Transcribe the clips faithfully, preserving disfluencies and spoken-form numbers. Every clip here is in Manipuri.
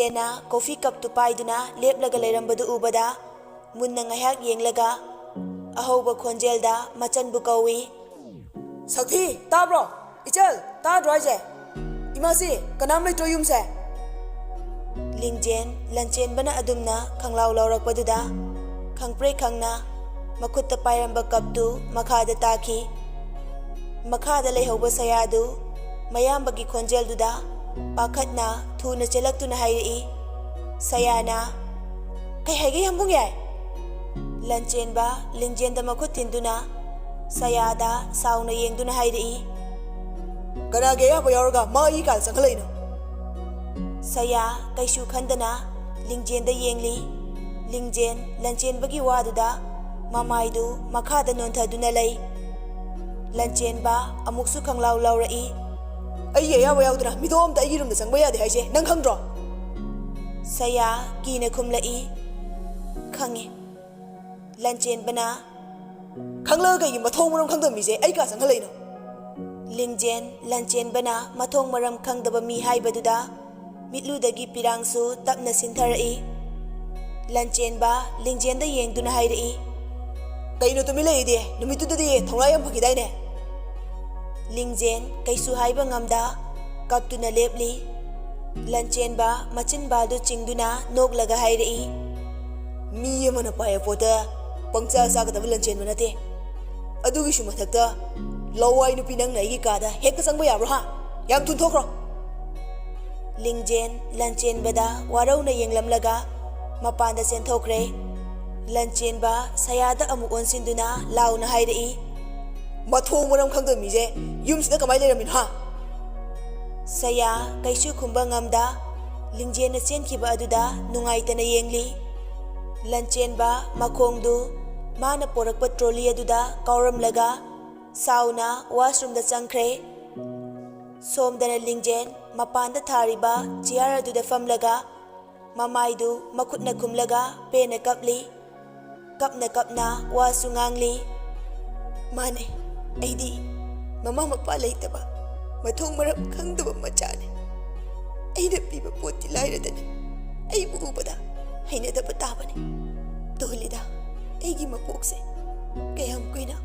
ꯂꯤꯡꯖꯦꯟꯅ ꯀꯣꯐꯤ ꯀꯞꯇꯨ ꯄꯥꯏꯗꯨꯅ ꯂꯦꯞꯂꯒ ꯂꯩꯔꯝꯕꯗꯨ ꯎꯕꯗ ꯃꯨꯟꯅ ꯉꯥꯏꯍꯥꯛ ꯌꯦꯡꯂꯒ ꯑꯍꯧꯕ ꯈꯣꯟꯖꯦꯜꯗ ꯃꯆꯟꯕꯨ ꯀꯧꯏ꯫ "ꯁꯛꯊꯤ, ꯇꯥꯕ꯭ꯔꯣ? ꯏꯆꯜ, ꯇꯥꯗ꯭ꯔꯣ ꯍꯥꯏꯁꯦ? ꯏꯃꯥꯁꯤ, ꯀꯅꯥꯝ ꯂꯩꯇ꯭ꯔꯣ ꯌꯨꯝꯁꯦ?" ꯂꯤꯡꯖꯦꯟ ꯂꯟꯆꯦꯟꯕꯅ ꯑꯗꯨꯝꯅ ꯈꯪꯂꯥꯎ ꯂꯥꯎꯔꯛꯄꯗꯨꯗ ꯈꯪꯄ꯭ꯔꯦꯛ ꯈꯪꯅ ꯃꯈꯨꯠꯇ ꯄꯥꯏꯔꯝꯕ ꯀꯞꯇꯨ ꯃꯈꯥꯗ ꯇꯥꯈꯤ꯫ ꯃꯈꯥꯗ ꯂꯩꯍꯧꯕ ꯁꯌꯥꯗꯨ ꯃꯌꯥꯝꯕꯒꯤ ꯈꯣꯟꯖꯦꯜꯗꯨꯗ ꯄꯥꯈꯠꯅ ꯊꯨꯅ ꯆꯦꯜꯂꯛꯇꯨꯅ ꯍꯥꯏꯔꯛꯏ꯫ ꯁꯌꯥꯅ, "ꯀꯩ ꯍꯥꯏꯒꯦ, ꯌꯥꯝꯕꯨꯡ ꯌꯥꯏ?" ꯂꯟꯆꯦꯟꯕ ꯂꯤꯡꯖꯦꯟꯗ ꯃꯈꯨꯠ ꯊꯤꯟꯗꯨꯅ ꯁꯌꯥꯗ ꯁꯥꯎꯅ ꯌꯦꯡꯗꯨꯅ ꯍꯥꯏꯔꯛꯏ꯫ "ꯀꯅꯥꯒꯤ ꯑꯌꯥꯕ ꯌꯥꯎꯔꯒ ꯃꯥ ꯑꯩꯒꯤ ꯀꯥꯗ ꯆꯪꯈꯠꯂꯛꯏꯅꯣ?" ꯁꯌꯥ ꯀꯩꯁꯨ ꯈꯟꯗꯅ ꯂꯤꯡꯖꯦꯟꯗ ꯌꯦꯡꯂꯤ꯫ ꯂꯤꯡꯖꯦꯟ ꯂꯟꯆꯦꯟꯕꯒꯤ ꯋꯥꯗꯨꯗ ꯃꯃꯥꯏꯗꯨ ꯃꯈꯥꯗ ꯅꯣꯟꯊꯗꯨꯅ ꯂꯩ꯫ ꯂꯟꯆꯦꯟꯕ ꯑꯃꯨꯛꯁꯨ ꯈꯪꯂꯥꯎ ꯂꯥꯎꯔꯛꯏ꯫ "ꯑꯩꯒꯤ ꯑꯌꯥꯕ ꯌꯥꯎꯗꯅ ꯃꯤꯊꯣꯡ ꯑꯝꯇ ꯑꯩꯒꯤ ꯔꯨꯝꯗ ꯆꯪꯕ ꯌꯥꯗꯦ ꯍꯥꯏꯁꯦ ꯅꯪ ꯈꯪꯗ꯭ꯔꯣ?" ꯁꯌꯥ ꯀꯤꯅ ꯈꯨꯝꯂꯛꯏ꯫ "ꯈꯪꯉꯤ꯫" ꯂꯟꯆꯦꯟꯕꯅ, "ꯈꯪꯂꯒ ꯀꯩꯒꯤ ꯃꯊꯣꯡ ꯃꯔꯝ ꯈꯪꯗꯕ ꯃꯤꯁꯦ ꯑꯩ ꯀꯥ ꯆꯪꯍꯜꯂꯛꯏꯅꯣ?" ꯂꯤꯡꯖꯦꯟ ꯂꯟꯆꯦꯟꯕꯅ ꯃꯊꯣꯡ ꯃꯔꯝ ꯈꯪꯗꯕ ꯃꯤ ꯍꯥꯏꯕꯗꯨꯗ ꯃꯤꯠꯂꯨꯗꯒꯤ ꯄꯤꯔꯥꯡꯁꯨ ꯇꯞꯅ ꯁꯤꯟꯊꯔꯛꯏ꯫ ꯂꯟꯆꯦꯟꯕ ꯂꯤꯡꯖꯦꯟꯗ ꯌꯦꯡꯗꯨꯅ ꯍꯥꯏꯔꯛꯏ꯫ "ꯀꯩꯅꯣ ꯇꯨꯃꯤꯟ ꯂꯩꯔꯤꯗꯤ? ꯅꯨꯃꯤꯠꯇꯨꯗꯗꯤ ꯊꯧꯅꯥ ꯌꯥꯝ ꯐꯈꯤꯗꯥꯏꯅꯦ?" ꯂꯤꯡꯖꯦꯟ ꯀꯩꯁꯨ ꯍꯥꯏꯕ ꯉꯝꯗ ꯀꯞꯇꯨꯅ ꯂꯦꯞꯂꯤ꯫ ꯂꯟꯆꯦꯟꯕ ꯃꯆꯤꯟꯕꯥꯜꯗꯨ ꯆꯤꯡꯗꯨꯅ ꯅꯣꯛꯂꯒ ꯍꯥꯏꯔꯛꯏ꯫ "ꯃꯤ ꯑꯃꯅ ꯄꯥꯏꯕ ꯄꯣꯠꯇ ꯄꯪꯆꯥ ꯆꯥꯒꯗꯕ ꯂꯟꯆꯦꯟꯕ ꯅꯠꯇꯦ꯫ ꯑꯗꯨꯒꯤꯁꯨ ꯃꯊꯛꯇ ꯂꯋꯥꯏ ꯅꯨꯄꯤ ꯅꯪꯅ ꯑꯩꯒꯤ ꯀꯥꯗ ꯍꯦꯛꯇ ꯆꯪꯕ ꯌꯥꯕ꯭ꯔꯣ, ꯍꯥ? ꯌꯥꯝ ꯊꯨꯅ ꯊꯣꯛꯈ꯭ꯔꯣ!" ꯂꯤꯡꯖꯦꯟ ꯂꯟꯆꯦꯟꯕꯗ ꯋꯥꯔꯧꯅ ꯌꯦꯡꯂꯝꯂꯒ ꯃꯄꯥꯟꯗ ꯆꯦꯟꯊꯣꯛꯈ꯭ꯔꯦ꯫ ꯂꯟꯆꯦꯟꯕ ꯁꯌꯥꯗ ꯑꯃꯨꯛ ꯑꯣꯟꯁꯤꯟꯗꯨꯅ ꯂꯥꯎꯅ ꯍꯥꯏꯔꯛꯏ꯫ "ꯃꯊꯣꯡ ꯃꯔꯝ ꯈꯪꯗꯕ ꯃꯤꯁꯦ ꯌꯨꯝꯁꯤꯗ ꯀꯃꯥꯏꯅ ꯂꯩꯔꯝꯃꯤꯅꯣ, ꯍꯥ?" ꯁꯌꯥ ꯀꯩꯁꯨ ꯈꯨꯝꯕ ꯉꯝꯗ ꯂꯤꯡꯖꯦꯟꯅ ꯆꯦꯟꯈꯤꯕ ꯑꯗꯨꯗ ꯅꯨꯡꯉꯥꯏꯇꯅ ꯌꯦꯡꯂꯤ꯫ ꯂꯟꯆꯦꯟꯕ ꯃꯈꯣꯡꯗꯨ ꯃꯥꯅ ꯄꯣꯔꯛꯄ ꯇ꯭ꯔꯣꯂꯤ ꯑꯗꯨꯗ ꯀꯥꯎꯔꯝꯂꯒ ꯁꯥꯎꯅ ꯋꯥꯁꯔꯨꯝꯗ ꯆꯪꯈ꯭ꯔꯦ꯫ ꯁꯣꯝꯗꯅ ꯂꯤꯡꯖꯦꯟ ꯃꯄꯥꯟꯗ ꯊꯥꯔꯤꯕ ꯆꯤꯌꯥꯔ ꯑꯗꯨꯗ ꯐꯝꯂꯒ ꯃꯃꯥꯏꯗꯨ ꯃꯈꯨꯠꯅ ꯈꯨꯝꯂꯒ ꯄꯦꯟꯅ ꯀꯞꯂꯤ꯫ ꯀꯞꯅ ꯀꯞꯅ ꯋꯥꯁꯨ ꯉꯥꯡꯂꯤ꯫ "ꯃꯥꯅꯦ, ꯑꯩꯗꯤ ꯃꯃꯥ ꯃꯄꯥ ꯂꯩꯇꯕ, ꯃꯊꯣꯡ ꯃꯔꯝ ꯈꯪꯗꯕ ꯃꯆꯥꯅꯦ꯫ ꯑꯩꯅ ꯄꯤꯕ ꯄꯣꯠꯇꯤ ꯂꯥꯏꯔꯗꯅ ꯑꯩꯕꯨ ꯎꯕꯗ ꯍꯩꯅꯗꯕ ꯇꯥꯕꯅꯤ꯫ ꯇꯣꯜꯂꯤꯗ, ꯑꯩꯒꯤ ꯃꯄꯣꯛꯁꯦ ꯀꯌꯥꯝ ꯀꯨꯏꯅ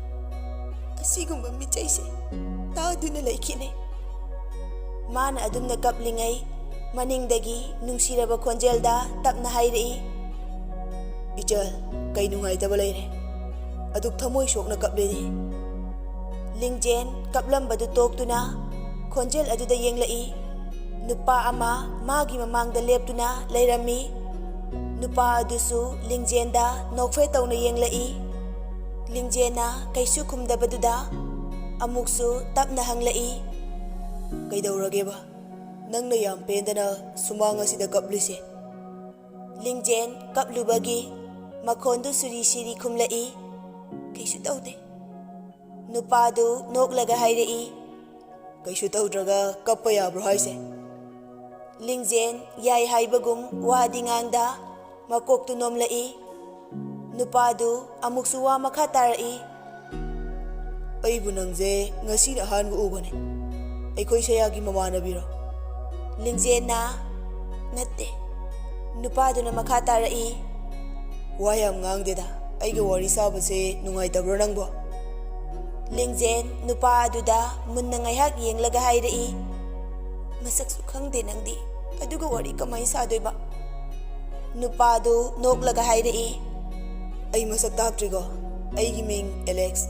ꯑꯁꯤꯒꯨꯝꯕ ꯃꯤꯆꯩꯁꯦ ꯇꯥꯗꯨꯅ ꯂꯩꯈꯤꯅꯤ꯫ ꯃꯥꯅ ꯑꯗꯨꯝꯅ ꯀꯞꯂꯤꯉꯩ ꯃꯅꯤꯡꯗꯒꯤ ꯅꯨꯡꯁꯤꯔꯕ ꯈꯣꯟꯖꯦꯜꯗ ꯇꯞꯅ ꯍꯥꯏꯔꯛꯏ, "ꯏꯆꯜ, ꯀꯩ ꯅꯨꯡꯉꯥꯏꯇꯕ ꯂꯩꯔꯦ? ꯑꯗꯨꯛ ꯊꯃꯣꯏ ꯁꯣꯛꯅ ꯀꯞꯂꯤꯗꯤ?" ꯂꯤꯡꯖꯦꯟ ꯀꯞꯂꯝꯕꯗꯨ ꯇꯣꯛꯇꯨꯅ ꯈꯣꯟꯖꯦꯜ ꯑꯗꯨꯗ ꯌꯦꯡꯂꯛꯏ꯫ ꯅꯨꯄꯥ ꯑꯃ ꯃꯥꯒꯤ ꯃꯃꯥꯡꯗ ꯂꯦꯞꯇꯨꯅ ꯂꯩꯔꯝꯃꯤ꯫ ꯅꯨꯄꯥ ꯑꯗꯨꯁꯨ ꯂꯤꯡꯖꯦꯟꯗ ꯅꯣꯛꯐꯦꯠ ꯇꯧꯅ ꯌꯦꯡꯂꯛꯏ꯫ ꯂꯤꯡꯖꯦꯟꯅ ꯀꯩꯁꯨ ꯈꯨꯝꯗꯕꯗꯨꯗ ꯑꯃꯨꯛꯁꯨ ꯇꯞꯅ ꯍꯪꯂꯛꯏ, "ꯀꯩꯗꯧꯔꯒꯦꯕ? ꯅꯪꯅ ꯌꯥꯝ ꯄꯦꯟꯗꯅ ꯁꯨꯃꯥꯡ ꯑꯁꯤꯗ ꯀꯞꯂꯤꯁꯦ?" ꯂꯤꯡꯖꯦꯟ ꯀꯞꯂꯨꯕꯒꯤ ꯃꯈꯣꯟꯗꯨ ꯁꯨꯔꯤ ꯁꯤꯔꯤ ꯈꯨꯝꯂꯛꯏ, "ꯀꯩꯁꯨ ꯇꯧꯗꯦ꯫" ꯅꯨꯄꯥꯗꯨ ꯅꯣꯛꯂꯒ ꯍꯥꯏꯔꯛꯏ, "ꯀꯩꯁꯨ ꯇꯧꯗ꯭ꯔꯒ ꯀꯞꯄ ꯌꯥꯕ꯭ꯔꯣ ꯍꯥꯏꯁꯦ?" ꯂꯤꯡꯖꯦꯟ ꯌꯥꯏ ꯍꯥꯏꯕꯒꯨꯝ ꯋꯥꯗꯤ ꯉꯥꯡꯗ ꯃꯀꯣꯛꯇꯨ ꯅꯣꯝꯂꯛꯏ꯫ ꯅꯨꯄꯥꯗꯨ ꯑꯃꯨꯛꯁꯨ ꯋꯥ ꯃꯈꯥ ꯇꯥꯔꯛꯏ, "ꯑꯩꯕꯨ ꯅꯪꯁꯦ ꯉꯁꯤꯅ ꯑꯍꯥꯟꯕ ꯎꯕꯅꯦ꯫ ꯑꯩꯈꯣꯏ ꯁꯌꯥꯒꯤ ꯃꯃꯥꯟꯅꯕꯤꯔꯣ?" ꯂꯤꯡꯖꯦꯟꯅ, "ꯅꯠꯇꯦ꯫" ꯅꯨꯄꯥꯗꯨꯅ ꯃꯈꯥ ꯇꯥꯔꯛꯏ, "ꯋꯥ ꯌꯥꯝ ꯉꯥꯡꯗꯦꯗ, ꯑꯩꯒ ꯋꯥꯔꯤ ꯁꯥꯕꯁꯦ ꯅꯨꯡꯉꯥꯏꯇꯕ꯭ꯔꯣ ꯅꯪꯕꯣ?" ꯂꯤꯡꯖꯦꯟ ꯅꯨꯄꯥ ꯑꯗꯨꯗ ꯃꯨꯟꯅ ꯉꯥꯏꯍꯥꯛ ꯌꯦꯡꯂꯒ ꯍꯥꯏꯔꯛꯏ, "ꯃꯁꯛꯁꯨ ꯈꯪꯗꯦ ꯅꯪꯗꯤ, ꯑꯗꯨꯒ ꯋꯥꯔꯤ ꯀꯃꯥꯏꯅ ꯁꯥꯗꯣꯏꯕ?" ꯅꯨꯄꯥꯗꯨ ꯅꯣꯛꯂꯒ ꯍꯥꯏꯔꯛꯏ, "ꯑꯩ ꯃꯁꯛ ꯇꯥꯛꯇ꯭ꯔꯤꯀꯣ꯫ ꯑꯩꯒꯤ ꯃꯤꯡ ꯑꯦꯂꯦꯛꯁ꯫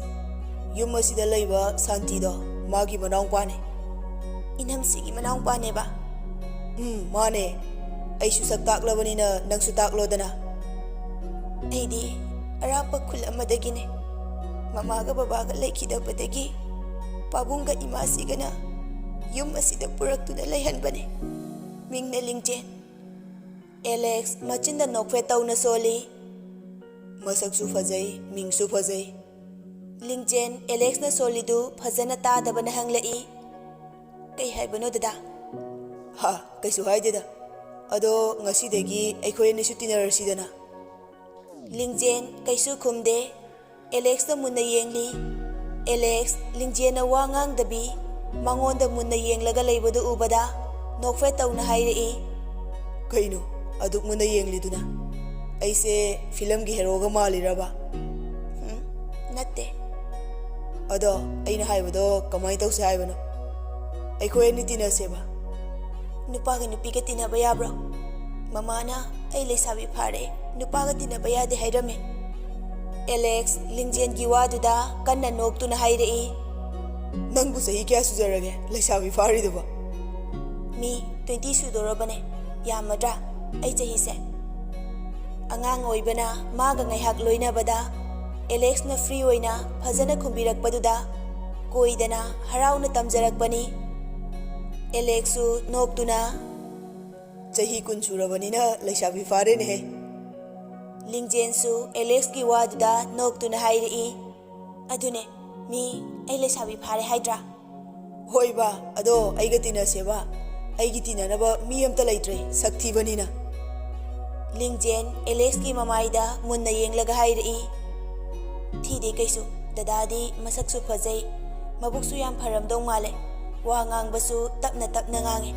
ꯌꯨꯝ ꯑꯁꯤꯗ ꯂꯩꯕ ꯁꯥꯟꯇꯤꯗꯣ ꯃꯥꯒꯤ ꯃꯅꯥꯎꯄꯥꯅꯦ꯫" "ꯏꯅꯝꯁꯤꯒꯤ ꯃꯅꯥꯎꯄꯥꯅꯦꯕ?" "ꯎꯝ, ꯃꯥꯅꯦ꯫ ꯑꯩꯁꯨ ꯁꯛ ꯇꯥꯛꯂꯕꯅꯤꯅ ꯅꯪꯁꯨ ꯇꯥꯛꯂꯣꯗꯅ꯫" "ꯑꯩꯗꯤ ꯑꯔꯥꯞꯄ ꯈꯨꯜ ꯑꯃꯗꯒꯤꯅꯦ꯫ ꯃꯃꯥꯒ ꯕꯕꯥꯒ ꯂꯩꯈꯤꯗꯕꯗꯒꯤ ꯄꯥꯕꯨꯡꯒ ꯏꯃꯥꯁꯤꯒꯅ ꯌꯨꯝ ꯑꯁꯤꯗ ꯄꯨꯔꯛꯇꯨꯅ ꯂꯩꯍꯟꯕꯅꯦ꯫ ꯃꯤꯡꯅ ꯂꯤꯡꯖꯦꯟ꯫" ꯑꯦꯂꯦꯛꯁ ꯃꯆꯤꯟꯗ ꯅꯣꯛꯐꯦꯠ ꯇꯧꯅ ꯁꯣꯜꯂꯤ꯫ "ꯃꯁꯛꯁꯨ ꯐꯖꯩ, ꯃꯤꯡꯁꯨ ꯐꯖꯩ꯫" ꯂꯤꯡꯖꯦꯟ ꯑꯦꯂꯦꯛꯁꯅ ꯁꯣꯜꯂꯤꯗꯨ ꯐꯖꯅ ꯇꯥꯗꯕꯅ ꯍꯪꯂꯛꯏ, "ꯀꯩ ꯍꯥꯏꯕꯅꯣ ꯗꯗꯥ?" "ꯍꯥ, ꯀꯩꯁꯨ ꯍꯥꯏꯗꯦꯗ꯫ ꯑꯗꯣ ꯉꯁꯤꯗꯒꯤ ꯑꯩꯈꯣꯏ ꯑꯅꯤꯁꯨ ꯇꯤꯟꯅꯔꯁꯤꯗꯅ?" ꯂꯤꯡꯖꯦꯟ ꯀꯩꯁꯨ ꯈꯨꯝꯗꯦ꯫ ꯑꯦꯂꯦꯛꯁꯇ ꯃꯨꯟꯅ ꯌꯦꯡꯂꯤ꯫ ꯑꯦꯂꯦꯛꯁ ꯂꯤꯡꯖꯦꯟꯅ ꯋꯥ ꯉꯥꯡꯗꯕꯤ ꯃꯉꯣꯟꯗ ꯃꯨꯟꯅ ꯌꯦꯡꯂꯒ ꯂꯩꯕꯗꯨ ꯎꯕꯗ ꯅꯣꯛꯐꯦꯠ ꯇꯧꯅ ꯍꯥꯏꯔꯛꯏ, "ꯀꯩꯅꯣ? ꯑꯗꯨꯛ ꯃꯨꯟꯅ ꯌꯦꯡꯂꯤꯗꯨꯅ? ꯑꯩꯁꯦ ꯐꯤꯂꯝꯒꯤ ꯍꯦꯔꯣꯒ ꯃꯥꯜꯂꯤꯔꯕ? ꯎꯝ, ꯅꯠꯇꯦ꯫ ꯑꯗꯣ ꯑꯩꯅ ꯍꯥꯏꯕꯗꯣ ꯀꯃꯥꯏꯅ ꯇꯧꯁꯦ ꯍꯥꯏꯕꯅꯣ? ꯑꯩꯈꯣꯏ ꯑꯅꯤ ꯇꯤꯟꯅꯁꯦꯕ꯫ ꯅꯨꯄꯥꯒ ꯅꯨꯄꯤꯒ ꯇꯤꯟꯅꯕ ꯌꯥꯕ꯭ꯔꯣ? ꯃꯃꯥꯅ ꯑꯩ ꯂꯩꯁꯥꯕꯤ ꯐꯥꯔꯦ, ꯅꯨꯄꯥꯒ ꯇꯤꯟꯅꯕ ꯌꯥꯗꯦ ꯍꯥꯏꯔꯝꯃꯦ꯫ ꯑꯦꯂꯦꯛꯁ ꯂꯤꯡꯖꯦꯜꯒꯤ ꯋꯥꯗꯨꯗ ꯀꯟꯅ ꯅꯣꯛꯇꯨꯅ ꯍꯥꯏꯔꯛꯏ꯫ ꯅꯪꯕꯨ ꯆꯍꯤ ꯀꯌꯥ ꯁꯨꯖꯔꯒꯦ ꯂꯩꯁꯥꯕꯤ ꯐꯥꯔꯤꯗꯨꯕꯣ? ꯃꯤ ꯇ꯭ꯋꯦꯟꯇꯤ ꯁꯨꯗꯣꯔꯕꯅꯦ꯫ ꯌꯥꯝꯃꯗ꯭ꯔꯥ? ꯑꯩ ꯆꯍꯤꯁꯦ꯫ ꯑꯉꯥꯡ ꯑꯣꯏꯕꯅ ꯃꯥꯒ ꯉꯥꯏꯍꯥꯛ ꯂꯣꯏꯅꯕꯗ ꯑꯦꯂꯦꯛꯁꯅ ꯐ꯭ꯔꯤ ꯑꯣꯏꯅ ꯐꯖꯅ ꯈꯨꯝꯕꯤꯔꯛꯄꯗꯨꯗ ꯀꯣꯏꯗꯅ ꯍꯔꯥꯎꯅ ꯇꯝꯖꯔꯛꯄꯅꯤ꯫ ꯑꯦꯂꯦꯛꯁꯁꯨ ꯅꯣꯛꯇꯨꯅ, ꯆꯍꯤ ꯀꯨꯟ ꯁꯨꯔꯕꯅꯤꯅ ꯂꯩꯁꯥꯕꯤ ꯐꯥꯔꯦꯅꯦꯍꯦ꯫ ꯂꯤꯡꯖꯦꯜꯁꯨ ꯑꯦꯂꯦꯛꯁꯀꯤ ꯋꯥꯗꯨꯗ ꯅꯣꯛꯇꯨꯅ ꯍꯥꯏꯔꯛꯏ꯫ ꯑꯗꯨꯅꯦ, ꯃꯤ, ꯑꯩ ꯂꯩꯁꯥꯕꯤ ꯐꯥꯔꯦ ꯍꯥꯏꯗ꯭ꯔꯥ? ꯍꯣꯏꯕ, ꯑꯗꯣ ꯑꯩꯒ ꯇꯤꯟꯅꯁꯦꯕ꯫ ꯑꯩꯒꯤ ꯇꯤꯟꯅꯅꯕ ꯃꯤ ꯑꯝꯇ ꯂꯩꯇ꯭ꯔꯦ, ꯁꯛ ꯊꯤꯕꯅꯤꯅ꯫ ꯂꯤꯡꯖꯦꯜ ꯑꯦꯂꯦꯛꯁꯀꯤ ꯃꯃꯥꯏꯗ ꯃꯨꯟꯅ ꯌꯦꯡꯂꯒ ꯍꯥꯏꯔꯛꯏ꯫ ꯊꯤꯗꯦ ꯀꯩꯁꯨ, ꯗꯗꯥꯗꯤ ꯃꯁꯛꯁꯨ ꯐꯖꯩ, ꯃꯕꯨꯛꯁꯨ ꯌꯥꯝ ꯐꯔꯝꯗꯧ ꯃꯥꯜꯂꯦ, ꯋꯥ ꯉꯥꯡꯕꯁꯨ ꯇꯞꯅ ꯇꯞꯅ ꯉꯥꯡꯉꯤ꯫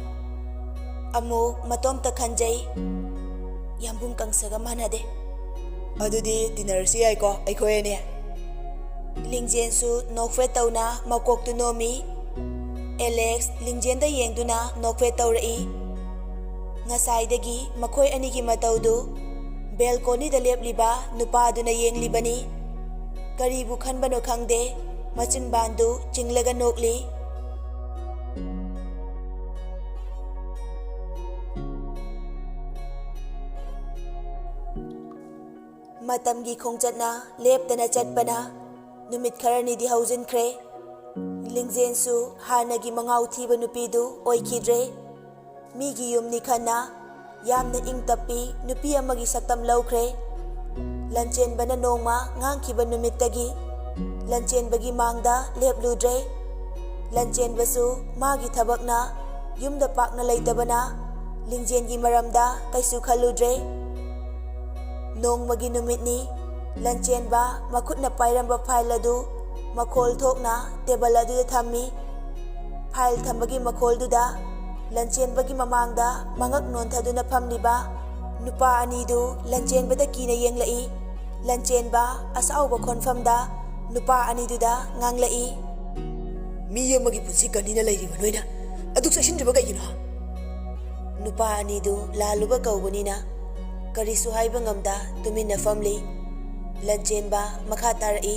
ꯑꯃꯨꯛ ꯃꯇꯣꯝꯇ ꯈꯟꯖꯩ, ꯌꯥꯝꯕꯨꯡ ꯀꯪꯁꯒ ꯃꯥꯟꯅꯗꯦ꯫ ꯑꯗꯨꯗꯤ ꯇꯤꯟꯅꯔꯁꯨ ꯌꯥꯏꯀꯣ ꯑꯩꯈꯣꯏ ꯑꯅꯤ? ꯂꯤꯡꯖꯦꯜꯁꯨ ꯅꯣꯛꯐꯦꯠ ꯇꯧꯅ ꯃꯀꯣꯛꯇꯨ ꯅꯣꯝꯃꯤ꯫ ꯑꯦꯂꯦꯛꯁ ꯂꯤꯡꯖꯦꯜꯗ ꯌꯦꯡꯗꯨꯅ ꯅꯣꯛꯐꯦꯠ ꯇꯧꯔꯛꯏ꯫ ꯉꯁꯥꯏꯗꯒꯤ ꯃꯈꯣꯏ ꯑꯅꯤꯒꯤ ꯃꯇꯧꯗꯨ ꯕꯦꯜꯀꯣꯅꯤꯗ ꯂꯦꯞꯂꯤꯕ ꯅꯨꯄꯥꯗꯨꯅ ꯌꯦꯡꯂꯤꯕꯅꯤ꯫ ꯀꯔꯤꯕꯨ ꯈꯟꯕꯅꯣ ꯈꯪꯗꯦ, ꯃꯆꯤꯟꯕꯥꯟꯗꯨ ꯆꯤꯡꯂꯒ ꯅꯣꯛꯂꯤ꯫ ꯃꯇꯝꯒꯤ ꯈꯣꯡꯆꯠꯅ ꯂꯦꯞꯇꯅ ꯆꯠꯄꯅ ꯅꯨꯃꯤꯠ ꯈꯔꯅꯤꯗꯤ ꯍꯧꯖꯤꯟꯈ꯭ꯔꯦ꯫ ꯂꯤꯡꯖꯦꯜꯁꯨ ꯍꯥꯟꯅꯒꯤ ꯃꯉꯥꯎ ꯊꯤꯕ ꯅꯨꯄꯤꯗꯨ ꯑꯣꯏꯈꯤꯗ꯭ꯔꯦ꯫ ꯃꯤꯒꯤ ꯌꯨꯝꯅꯤ ꯈꯟꯅ ꯌꯥꯝꯅ ꯏꯪ ꯇꯞꯄꯤ ꯅꯨꯄꯤ ꯑꯃꯒꯤ ꯁꯛꯇꯝ ꯂꯧꯈ꯭ꯔꯦ꯫ ꯂꯟꯆꯦꯟꯕꯅ ꯅꯣꯡꯃ ꯉꯥꯡꯈꯤꯕ ꯅꯨꯃꯤꯠꯇꯒꯤ ꯂꯟꯆꯦꯟꯕꯒꯤ ꯃꯥꯡꯗ ꯂꯦꯞꯂꯨꯗ꯭ꯔꯦ꯫ ꯂꯟꯆꯦꯟꯕꯁꯨ ꯃꯥꯒꯤ ꯊꯕꯛꯅ ꯌꯨꯝꯗ ꯄꯥꯛꯅ ꯂꯩꯇꯕꯅ ꯂꯤꯡꯖꯦꯜꯒꯤ ꯃꯔꯝꯗ ꯀꯩꯁꯨ ꯈꯜꯂꯨꯗ꯭ꯔꯦ꯫ ꯅꯣꯡꯃꯒꯤ ꯅꯨꯃꯤꯠꯅꯤ꯫ ꯂꯟꯆꯦꯟꯕ ꯃꯈꯨꯠꯅ ꯄꯥꯏꯔꯝꯕ ꯐꯥꯏꯜ ꯑꯗꯨ ꯃꯈꯣꯜ ꯊꯣꯛꯅ ꯇꯦꯕꯜ ꯑꯗꯨꯗ ꯊꯝꯃꯤ꯫ ꯐꯥꯏꯜ ꯊꯝꯕꯒꯤ ꯃꯈꯣꯜꯗꯨꯗ ꯂꯟꯆꯦꯟꯕꯒꯤ ꯃꯃꯥꯡꯗ ꯃꯉꯛ ꯅꯣꯟꯊꯗꯨꯅ ꯐꯝꯂꯤꯕ ꯅꯨꯄꯥ ꯑꯅꯤꯗꯨ ꯂꯟꯆꯦꯟꯕꯗ ꯀꯤꯅ ꯌꯦꯡꯂꯛꯏ꯫ ꯂꯟꯆꯦꯟꯕ ꯑꯁꯥꯎꯕ ꯈꯣꯟꯐꯝꯗ ꯅꯨꯄꯥ ꯑꯅꯤꯗꯨꯗ ꯉꯥꯡꯂꯛꯏ꯫ "ꯃꯤ ꯑꯃꯒꯤ ꯄꯨꯟꯁꯤ ꯀꯟꯅꯤꯅ ꯂꯩꯔꯤꯕ ꯅꯣꯏꯅ ꯑꯗꯨꯛ ꯆꯦꯛꯁꯤꯟꯗ꯭ꯔꯤꯕ ꯀꯩꯒꯤꯅꯣ?" ꯅꯨꯄꯥ ꯑꯅꯤꯗꯨ ꯂꯥꯜꯂꯨꯕ ꯀꯧꯕꯅꯤꯅ ꯀꯔꯤꯁꯨ ꯍꯥꯏꯕ ꯉꯝꯗ ꯇꯨꯃꯤꯟꯅ ꯐꯝꯂꯤ꯫ ꯂꯟꯆꯦꯟꯕ ꯃꯈꯥ ꯇꯥꯔꯛꯏ꯫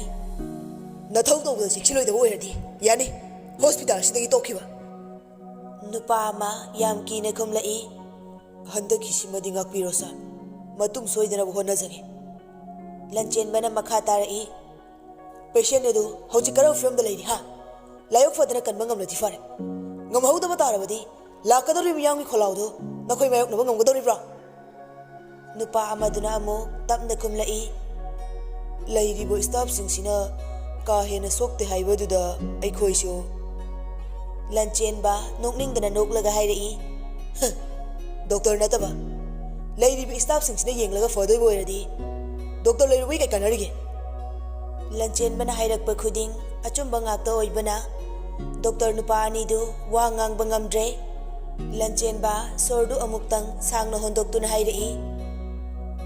"ꯅꯊꯧ ꯇꯧꯕꯗ ꯆꯦꯛꯁꯤꯜꯂꯣꯏꯗꯕ ꯑꯣꯏꯔꯗꯤ ꯌꯥꯅꯤ, ꯍꯣꯁꯄꯤꯇꯥꯜꯁꯤꯗꯒꯤ ꯇꯣꯛꯈꯤꯕ꯫" ꯅꯨꯄꯥ ꯑꯃ ꯌꯥꯝ ꯀꯤꯅ ꯈꯨꯝꯂꯛꯏ꯫ "ꯍꯟꯗꯛꯀꯤꯁꯤꯃꯗꯤ ꯉꯥꯛꯄꯤꯔꯣ ꯁꯥꯔ, ꯃꯇꯨꯡ ꯁꯣꯏꯗꯅꯕ ꯍꯣꯠꯅꯖꯒꯦ꯫" ꯂꯟꯆꯦꯟꯕꯅ ꯃꯈꯥ ꯇꯥꯔꯛꯏ꯫ "ꯄꯦꯁꯦꯟ ꯑꯗꯨ ꯍꯧꯖꯤꯛ ꯀꯔꯝꯕ ꯐꯤꯕꯝꯗ ꯂꯩꯔꯤ ꯍꯥ? ꯂꯥꯏꯑꯣꯛ ꯐꯗꯅ ꯀꯟꯕ ꯉꯝꯂꯗꯤ ꯐꯔꯦ꯫ ꯉꯝꯍꯧꯗꯕ ꯇꯥꯔꯕꯗꯤ ꯂꯥꯛꯀꯗꯧꯔꯤꯕ ꯃꯤꯌꯥꯝꯒꯤ ꯈꯣꯜꯂꯥꯎꯗꯨ ꯅꯈꯣꯏ ꯃꯥꯌꯣꯛꯅꯕ ꯉꯝꯒꯗꯧꯔꯤꯕ꯭ꯔꯥ?" ꯅꯨꯄꯥ ꯑꯃꯗꯨꯅ ꯑꯃꯨꯛ ꯇꯞꯅ ꯈꯨꯝꯂꯛꯏ꯫ "ꯂꯩꯔꯤꯕ ꯁ꯭ꯇꯥꯐꯁꯤꯡꯁꯤꯅ ꯀꯥ ꯍꯦꯟꯅ ꯁꯣꯛꯇꯦ ꯍꯥꯏꯕꯗꯨꯗ ꯑꯩꯈꯣꯏꯁꯨ꯫" ꯂꯟꯆꯦꯟꯕ ꯅꯣꯛꯅꯤꯡꯗꯅ ꯅꯣꯛꯂꯒ ꯍꯥꯏꯔꯛꯏ꯫ "ꯍ, ꯗꯣꯛꯇꯔ ꯅꯠꯇꯕ, ꯂꯩꯔꯤꯕ ꯁ꯭ꯇꯥꯐꯁꯤꯡꯁꯤꯅ ꯌꯦꯡꯂꯒ ꯐꯗꯣꯏꯕ ꯑꯣꯏꯔꯗꯤ ꯗꯣꯛꯇꯔ ꯂꯩꯔꯨꯕꯒꯤ ꯀꯩ ꯀꯥꯟꯅꯔꯤꯒꯦ?" ꯂꯟꯆꯦꯟꯕꯅ ꯍꯥꯏꯔꯛꯄ ꯈꯨꯗꯤꯡ ꯑꯆꯨꯝꯕ ꯉꯥꯛꯇ ꯑꯣꯏꯕꯅ ꯗꯣꯛꯇꯔ ꯅꯨꯄꯥ ꯑꯅꯤꯗꯨ ꯋꯥ ꯉꯥꯡꯕ ꯉꯝꯗ꯭ꯔꯦ꯫ ꯂꯟꯆꯦꯟꯕ ꯁꯣꯔꯗꯨ ꯑꯃꯨꯛꯇꯪ ꯁꯥꯡꯅ ꯍꯣꯟꯗꯣꯛꯇꯨꯅ ꯍꯥꯏꯔꯛꯏ꯫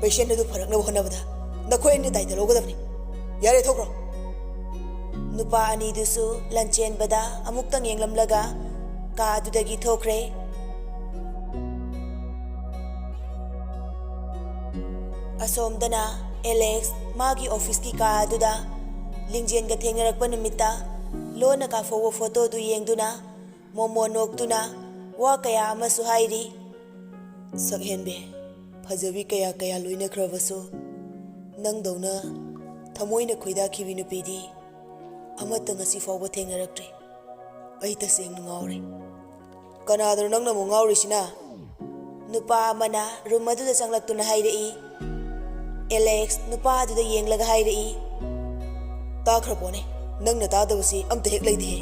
"ꯄꯦꯁꯦꯟ ꯑꯗꯨ ꯐꯔꯛꯅꯕ ꯍꯣꯠꯅꯕꯗ ꯅꯈꯣꯏ ꯑꯅꯤ ꯗꯥꯏꯇ ꯂꯧꯒꯗꯕꯅꯤ꯫ ꯌꯥꯔꯦ, ꯊꯣꯛꯈ꯭ꯔꯣ꯫" ꯅꯨꯄꯥ ꯑꯅꯤꯗꯨꯁꯨ ꯂꯟꯆꯦꯟꯕꯗ ꯑꯃꯨꯛꯇꯪ ꯌꯦꯡꯂꯝꯂꯒ ꯀꯥ ꯑꯗꯨꯗꯒꯤ ꯊꯣꯛꯈ꯭ꯔꯦ꯫ ꯑꯁꯣꯝꯗꯅ ꯑꯦꯂꯦꯛꯁ ꯃꯥꯒꯤ ꯑꯣꯐꯤꯁꯀꯤ ꯀꯥ ꯑꯗꯨꯗ ꯂꯤꯡꯖꯦꯟꯒ ꯊꯦꯡꯅꯔꯛꯄ ꯅꯨꯃꯤꯠꯇ ꯂꯣꯟꯅ ꯀꯥꯞꯍꯧꯕ ꯐꯣꯇꯣꯗꯨ ꯌꯦꯡꯗꯨꯅ ꯃꯣꯃꯣ ꯅꯣꯛꯇꯨꯅ ꯋꯥ ꯀꯌꯥ ꯑꯃꯁꯨ ꯍꯥꯏꯔꯤ꯫ "ꯁꯛꯍꯦꯟꯕꯤ, ꯐꯖꯕꯤ ꯀꯌꯥ ꯀꯌꯥ ꯂꯣꯏꯅꯈ꯭ꯔꯕꯁꯨ ꯅꯪꯗꯧꯅ ꯊꯃꯣꯏꯅ ꯈꯣꯏꯗꯥꯈꯤꯕꯤ ꯅꯨꯄꯤꯗꯤ ꯑꯃꯠꯇ ꯉꯁꯤ ꯐꯥꯎꯕ ꯊꯦꯡꯅꯔꯛꯇ꯭ꯔꯤ꯫ ꯑꯩ ꯇꯁꯦꯡꯅ ꯉꯥꯎꯔꯦ꯫" "ꯀꯅꯥꯗꯅꯣ ꯅꯪꯅ ꯑꯃꯨꯛ ꯉꯥꯎꯔꯤꯁꯤꯅ?" ꯅꯨꯄꯥ ꯑꯃꯅ ꯔꯨꯝ ꯑꯗꯨꯗ ꯆꯪꯂꯛꯇꯨꯅ ꯍꯥꯏꯔꯛꯏ꯫ ꯑꯦꯂꯦꯛꯁ ꯅꯨꯄꯥ ꯑꯗꯨꯗ ꯌꯦꯡꯂꯒ ꯍꯥꯏꯔꯛꯏ꯫ "ꯇꯥꯈ꯭ꯔ ꯄꯣꯠꯅꯤ, ꯅꯪꯅ ꯇꯥꯗꯕꯁꯤ ꯑꯝꯇ ꯍꯦꯛ ꯂꯩꯇꯦꯍꯦ꯫"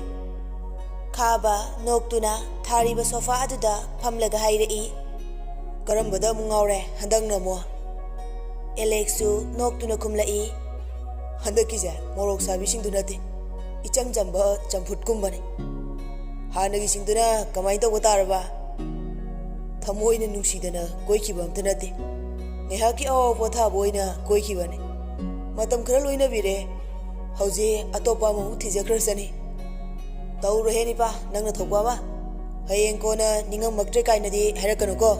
ꯈꯥꯕ ꯅꯣꯛꯇꯨꯅ ꯊꯥꯔꯤꯕ ꯁꯣꯐꯥ ꯑꯗꯨꯗ ꯐꯝꯂꯒ ꯍꯥꯏꯔꯛꯏ꯫ "ꯀꯔꯝꯕꯗ ꯑꯃꯨꯛ ꯉꯥꯎꯔꯦ ꯍꯟꯗꯛꯅ ꯑꯃꯨꯛ?" ꯑꯦꯂꯦꯛꯁꯁꯨ ꯅꯣꯛꯇꯨꯅ ꯈꯨꯝꯂꯛꯏ꯫ "ꯍꯟꯗꯛꯀꯤꯁꯦ ꯃꯣꯔꯣꯛ ꯁꯥꯕꯤꯁꯤꯡꯗꯨ ꯅꯠꯇꯦ, ꯏꯆꯝ ꯆꯝꯕ ꯆꯝꯐꯨꯠꯀꯨꯝꯕꯅꯤ꯫ ꯍꯥꯟꯅꯒꯤꯁꯤꯡꯗꯨꯅ ꯀꯃꯥꯏꯅ ꯇꯧꯕ ꯇꯥꯔꯕ?" ꯊꯃꯣꯏꯅ ꯅꯨꯡꯁꯤꯗꯅ ꯀꯣꯏꯈꯤꯕ ꯑꯝꯇ ꯅꯠꯇꯦ꯫ ꯉꯥꯏꯍꯥꯛꯀꯤ ꯑꯋꯥ ꯄꯣꯊꯥꯕ ꯑꯣꯏꯅ ꯀꯣꯏꯈꯤꯕꯅꯤ꯫ ꯃꯇꯝ ꯈꯔ ꯂꯣꯏꯅꯕꯤꯔꯦ꯫ ꯍꯧꯖꯤꯛ ꯑꯇꯣꯞꯄ ꯑꯃꯃꯨꯛ ꯊꯤꯖꯈ꯭ꯔꯁꯅꯤ꯫ ꯇꯧꯔꯣꯍꯦ ꯅꯤꯄꯥ, ꯅꯪꯅ ꯊꯣꯛꯄ ꯑꯃ꯫ ꯍꯌꯦꯡ ꯀꯣꯟꯅ ꯅꯤꯡꯉꯝꯃꯛꯇ꯭ꯔꯦ ꯀꯥꯏꯅꯗꯤ ꯍꯥꯏꯔꯛꯀꯅꯨꯀꯣ꯫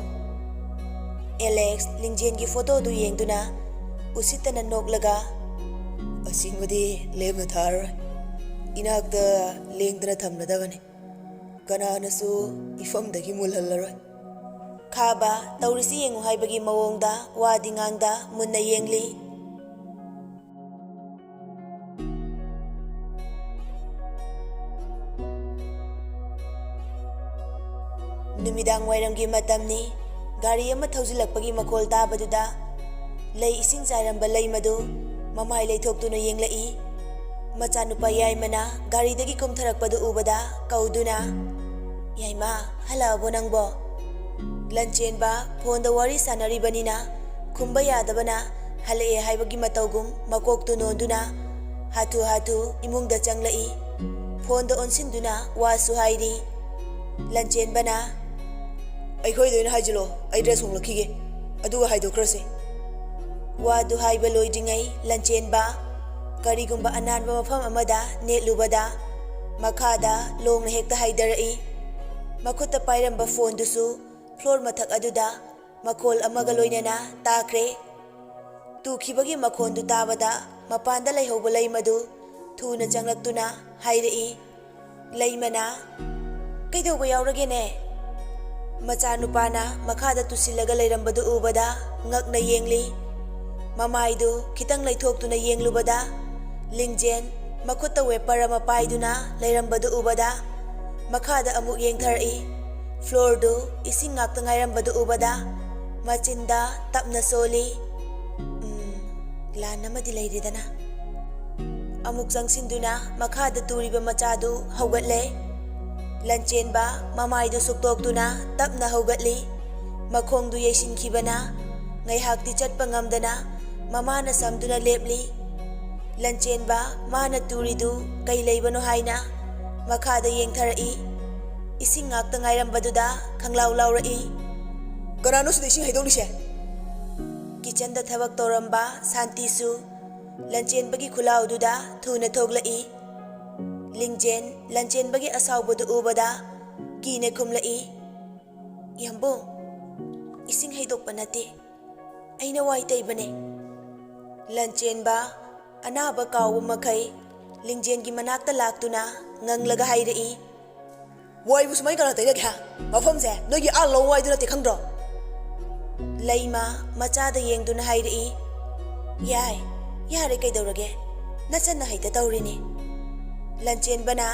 ꯑꯦꯂꯦꯛꯁ ꯂꯤꯡꯖꯦꯟꯒꯤ ꯐꯣꯇꯣꯗꯨ ꯌꯦꯡꯗꯨꯅ ꯎꯁꯤꯠꯇꯅ ꯅꯣꯛꯂꯒ, "ꯑꯁꯤꯃꯗꯤ ꯂꯦꯝꯅ ꯊꯥꯔꯔꯣꯏ꯫ ꯏꯅꯥꯛꯇ ꯂꯦꯡꯗꯅ ꯊꯝꯂꯗꯕꯅꯤ꯫ ꯀꯅꯥꯅꯁꯨ ꯏꯐꯝꯗꯒꯤ ꯃꯨꯜꯍꯜꯂꯔꯣꯏ"꯫ ꯈꯥꯕ ꯇꯧꯔꯤꯁꯤ ꯌꯦꯡꯉꯨ ꯍꯥꯏꯕꯒꯤ ꯃꯑꯣꯡꯗ ꯋꯥꯗꯤ ꯉꯥꯡꯗ ꯃꯨꯟꯅ ꯌꯦꯡꯂꯤ꯫ ꯅꯨꯃꯤꯗꯥꯡ ꯋꯥꯏꯔꯝꯒꯤ ꯃꯇꯝꯅꯤ꯫ ꯒꯥꯔꯤ ꯑꯃ ꯊꯧꯖꯤꯜꯂꯛꯄꯒꯤ ꯃꯈꯣꯜ ꯇꯥꯕꯗꯨꯗ ꯂꯩ ꯏꯁꯤꯡ ꯆꯥꯏꯔꯝꯕ ꯂꯩꯃꯗꯨ ꯃꯃꯥꯏ ꯂꯩꯊꯣꯛꯇꯨꯅ ꯌꯦꯡꯂꯛꯏ꯫ ꯃꯆꯥꯅꯨꯄꯥ ꯌꯥꯏꯃꯅ ꯒꯥꯔꯤꯗꯒꯤ ꯀꯨꯝꯊꯔꯛꯄꯗꯨ ꯎꯕꯗ ꯀꯧꯗꯨꯅ, "ꯌꯥꯏꯃ, ꯍꯜꯂꯛꯑꯕꯣ ꯅꯪꯕꯣ?" ꯂꯟꯆꯦꯟꯕ ꯐꯣꯟꯗ ꯋꯥꯔꯤ ꯁꯥꯟꯅꯔꯤꯕꯅꯤꯅ ꯈꯨꯝꯕ ꯌꯥꯗꯕꯅ ꯍꯜꯂꯛꯑꯦ ꯍꯥꯏꯕꯒꯤ ꯃꯇꯧꯒꯨꯝ ꯃꯀꯣꯛꯇꯨ ꯅꯣꯟꯗꯨꯅ ꯍꯥꯊꯨ ꯍꯥꯊꯨ ꯏꯃꯨꯡꯗ ꯆꯪꯂꯛꯏ꯫ ꯐꯣꯟꯗ ꯑꯣꯟꯁꯤꯟꯗꯨꯅ ꯋꯥꯁꯨ ꯍꯥꯏꯔꯤ꯫ ꯂꯟꯆꯦꯟꯕꯅ, "ꯑꯩꯈꯣꯏꯗ ꯑꯣꯏꯅ ꯍꯥꯏꯖꯤꯜꯂꯣ, ꯑꯩ ꯗ꯭ꯔꯦꯁ ꯍꯣꯡꯂꯛꯈꯤꯒꯦ, ꯑꯗꯨꯒ ꯍꯥꯏꯗꯣꯛꯈ꯭ꯔꯁꯤ"꯫ ꯋꯥꯗꯨ ꯍꯥꯏꯕ ꯂꯣꯏꯗ꯭ꯔꯤꯉꯩ ꯂꯟꯆꯦꯟꯕ ꯀꯔꯤꯒꯨꯝꯕ ꯑꯅꯥꯟꯕ ꯃꯐꯝ ꯑꯃꯗ ꯅꯦꯠꯂꯨꯕꯗ ꯃꯈꯥꯗ ꯂꯣꯡꯅ ꯍꯦꯛꯇ ꯍꯥꯏꯗꯔꯛꯏ꯫ ꯃꯈꯨꯠꯇ ꯄꯥꯏꯔꯝꯕ ꯐꯣꯟꯗꯨꯁꯨ ꯐ꯭ꯂꯣꯔ ꯃꯊꯛ ꯑꯗꯨꯗ ꯃꯈꯣꯜ ꯑꯃꯒ ꯂꯣꯏꯅꯅ ꯇꯥꯈ꯭ꯔꯦ꯫ ꯇꯨꯈꯤꯕꯒꯤ ꯃꯈꯣꯟꯗꯨ ꯇꯥꯕꯗ ꯃꯄꯥꯟꯗ ꯂꯩꯍꯧꯕ ꯂꯩꯃꯗꯨ ꯊꯨꯅ ꯆꯪꯂꯛꯇꯨꯅ ꯍꯥꯏꯔꯛꯏ꯫ ꯂꯩꯃꯅ, "ꯀꯩꯗꯧꯕ ꯌꯥꯎꯔꯒꯦꯅꯦ?" ꯃꯆꯥꯅꯨꯄꯥꯅ ꯃꯈꯥꯗ ꯇꯨꯁꯤꯜꯂꯒ ꯂꯩꯔꯝꯕꯗꯨ ꯎꯕꯗ ꯉꯛꯅ ꯌꯦꯡꯂꯤ꯫ ꯃꯃꯥꯏꯗꯨ ꯈꯤꯇꯪ ꯂꯩꯊꯣꯛꯇꯨꯅ ꯌꯦꯡꯂꯨꯕꯗ ꯂꯤꯡꯖꯦꯟ ꯃꯈꯨꯠꯇ ꯋꯦꯄꯔ ꯑꯃ ꯄꯥꯏꯗꯨꯅ ꯂꯩꯔꯝꯕꯗꯨ ꯎꯕꯗ ꯃꯈꯥꯗ ꯑꯃꯨꯛ ꯌꯦꯡꯊꯔꯛꯏ꯫ ꯐ꯭ꯂꯣꯔꯗꯨ ꯏꯁꯤꯡ ꯉꯥꯛꯇ ꯉꯥꯏꯔꯝꯕꯗꯨ ꯎꯕꯗ ꯃꯆꯤꯟꯗ ꯇꯞꯅ ꯁꯣꯜꯂꯤ꯫ "ꯎꯝ, ꯂꯥꯟ ꯑꯃꯗꯤ ꯂꯩꯔꯦꯗꯅ"꯫ ꯑꯃꯨꯛ ꯆꯪꯁꯤꯟꯗꯨꯅ ꯃꯈꯥꯗ ꯇꯨꯔꯤꯕ ꯃꯆꯥꯗꯨ ꯍꯧꯒꯠꯂꯦ꯫ ꯂꯟꯆꯦꯟꯕ ꯃꯃꯥꯏꯗꯨ ꯁꯨꯛꯇꯣꯛꯇꯨꯅ ꯇꯞꯅ ꯍꯧꯒꯠꯂꯤ꯫ ꯃꯈꯣꯡꯗꯨ ꯌꯩꯁꯤꯟꯈꯤꯕꯅ ꯉꯥꯏꯍꯥꯛꯇꯤ ꯆꯠꯄ ꯉꯝꯗꯅ ꯃꯃꯥꯅ ꯁꯝꯗꯨꯅ ꯂꯦꯞꯂꯤ꯫ ꯂꯟꯆꯦꯟꯕ ꯃꯥꯅ ꯇꯨꯔꯤꯗꯨ ꯀꯩ ꯂꯩꯕꯅꯣ ꯍꯥꯏꯅ ꯃꯈꯥꯗ ꯌꯦꯡꯊꯔꯛꯏ꯫ ꯏꯁꯤꯡ ꯉꯥꯛꯇ ꯉꯥꯏꯔꯝꯕꯗꯨꯗ ꯈꯪꯂꯥꯎ ꯂꯥꯎꯔꯛꯏ꯫ ꯀꯅꯥꯅꯣ ꯁꯤꯗ ꯏꯁꯤꯡ ꯍꯩꯗꯣꯛꯂꯤꯁꯦ? ꯀꯤꯆꯟꯗ ꯊꯕꯛ ꯇꯧꯔꯝꯕ ꯁꯥꯟꯇꯤꯁꯨ ꯂꯟꯆꯦꯟꯕꯒꯤ ꯈꯨꯜꯂꯥꯎꯗꯨꯗ ꯊꯨꯅ ꯊꯣꯛꯂꯛꯏ꯫ ꯂꯤꯡꯖꯦꯟ ꯂꯟꯆꯦꯟꯕꯒꯤ ꯑꯁꯥꯎꯕꯗꯨ ꯎꯕꯗ ꯀꯤꯅ ꯈꯨꯝꯂꯛꯏ, "ꯌꯥꯝꯕꯨꯡ, ꯏꯁꯤꯡ ꯍꯩꯗꯣꯛꯄ ꯅꯠꯇꯦ, ꯑꯩꯅ ꯋꯥꯏ ꯇꯩꯕꯅꯦ꯫" ꯂꯟꯆꯦꯟꯕ ꯑꯅꯥꯕ ꯀꯥꯎꯕ ꯃꯈꯩ ꯂꯤꯡꯖꯦꯟꯒꯤ ꯃꯅꯥꯛꯇ ꯂꯥꯛꯇꯨꯅ ꯉꯪꯂꯒ ꯍꯥꯏꯔꯛꯏ, "ꯋꯥꯏꯕꯨ ꯁꯨꯃꯥꯏꯅ ꯀꯅꯥ ꯇꯩꯅꯒꯦ, ꯍꯥ? ꯃꯐꯝꯁꯦ ꯅꯣꯏꯒꯤ ꯑꯥ ꯂꯧ ꯋꯥꯏꯗꯨ ꯅꯠꯇꯦ, ꯈꯪꯗ꯭ꯔꯣ?" ꯂꯩꯃ ꯃꯆꯥꯗ ꯌꯦꯡꯗꯨꯅ ꯍꯥꯏꯔꯛꯏ, "ꯌꯥꯏ, ꯌꯥꯔꯦ, ꯀꯩꯗꯧꯔꯒꯦ? ꯅꯆꯟꯅ ꯍꯩꯇ ꯇꯧꯔꯤꯅꯤ꯫" ꯂꯟꯆꯦꯟꯕꯅ,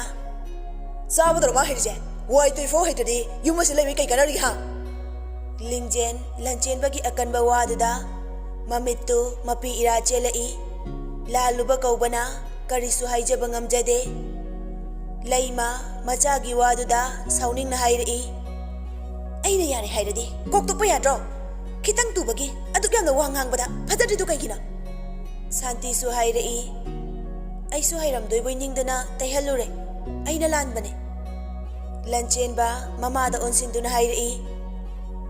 "ꯆꯥꯕꯗꯔꯣ ꯃꯥ ꯍꯩꯔꯤꯁꯦ? ꯋꯥꯏ ꯇꯩꯐꯥꯎ ꯍꯩꯇ꯭ꯔꯗꯤ ꯌꯨꯝ ꯑꯁꯤ ꯂꯩꯕꯒꯤ ꯀꯩ ꯀꯥꯟꯅꯔꯤꯒꯦ, ꯍꯥ?" ꯂꯤꯡꯖꯦꯟ ꯂꯟꯆꯦꯟꯕꯒꯤ ꯑꯀꯟꯕ ꯋꯥꯗꯨꯗ ꯃꯃꯤꯠꯇꯨ ꯃꯄꯤ ꯏꯔꯥ ꯆꯦꯜꯂꯛꯏ꯫ ꯂꯥꯜꯂꯨꯕ ꯀꯧꯕꯅ ꯀꯔꯤꯁꯨ ꯍꯥꯏꯖꯕ ꯉꯝꯖꯗꯦ꯫ ꯂꯩꯃ ꯃꯆꯥꯒꯤ ꯋꯥꯗꯨꯗ ꯁꯥꯎꯅꯤꯡꯅ ꯍꯥꯏꯔꯛꯏ, "ꯑꯩꯅ ꯌꯥꯔꯦ ꯍꯥꯏꯔꯗꯤ ꯀꯣꯛ ꯇꯣꯛꯄ ꯌꯥꯗ꯭ꯔꯣ? ꯈꯤꯇꯪ ꯇꯨꯕꯒꯤ ꯑꯗꯨꯛ ꯌꯥꯝꯅ ꯋꯥ ꯉꯥꯡꯕꯗ ꯐꯖꯗ꯭ꯔꯤꯗꯨ ꯀꯩꯒꯤꯅꯣ?" ꯁꯥꯟꯇꯤꯁꯨ ꯍꯥꯏꯔꯛꯏ, "ꯑꯩꯁꯨ ꯍꯩꯔꯝꯗꯣꯏꯕꯣꯏ ꯅꯤꯡꯗꯅ ꯇꯩꯍꯜꯂꯨꯔꯦ꯫ ꯑꯩꯅ ꯂꯥꯟꯕꯅꯦ꯫" ꯂꯟꯆꯦꯟꯕ ꯃꯃꯥꯗ ꯑꯣꯟꯁꯤꯟꯗꯨꯅ ꯍꯥꯏꯔꯛꯏ,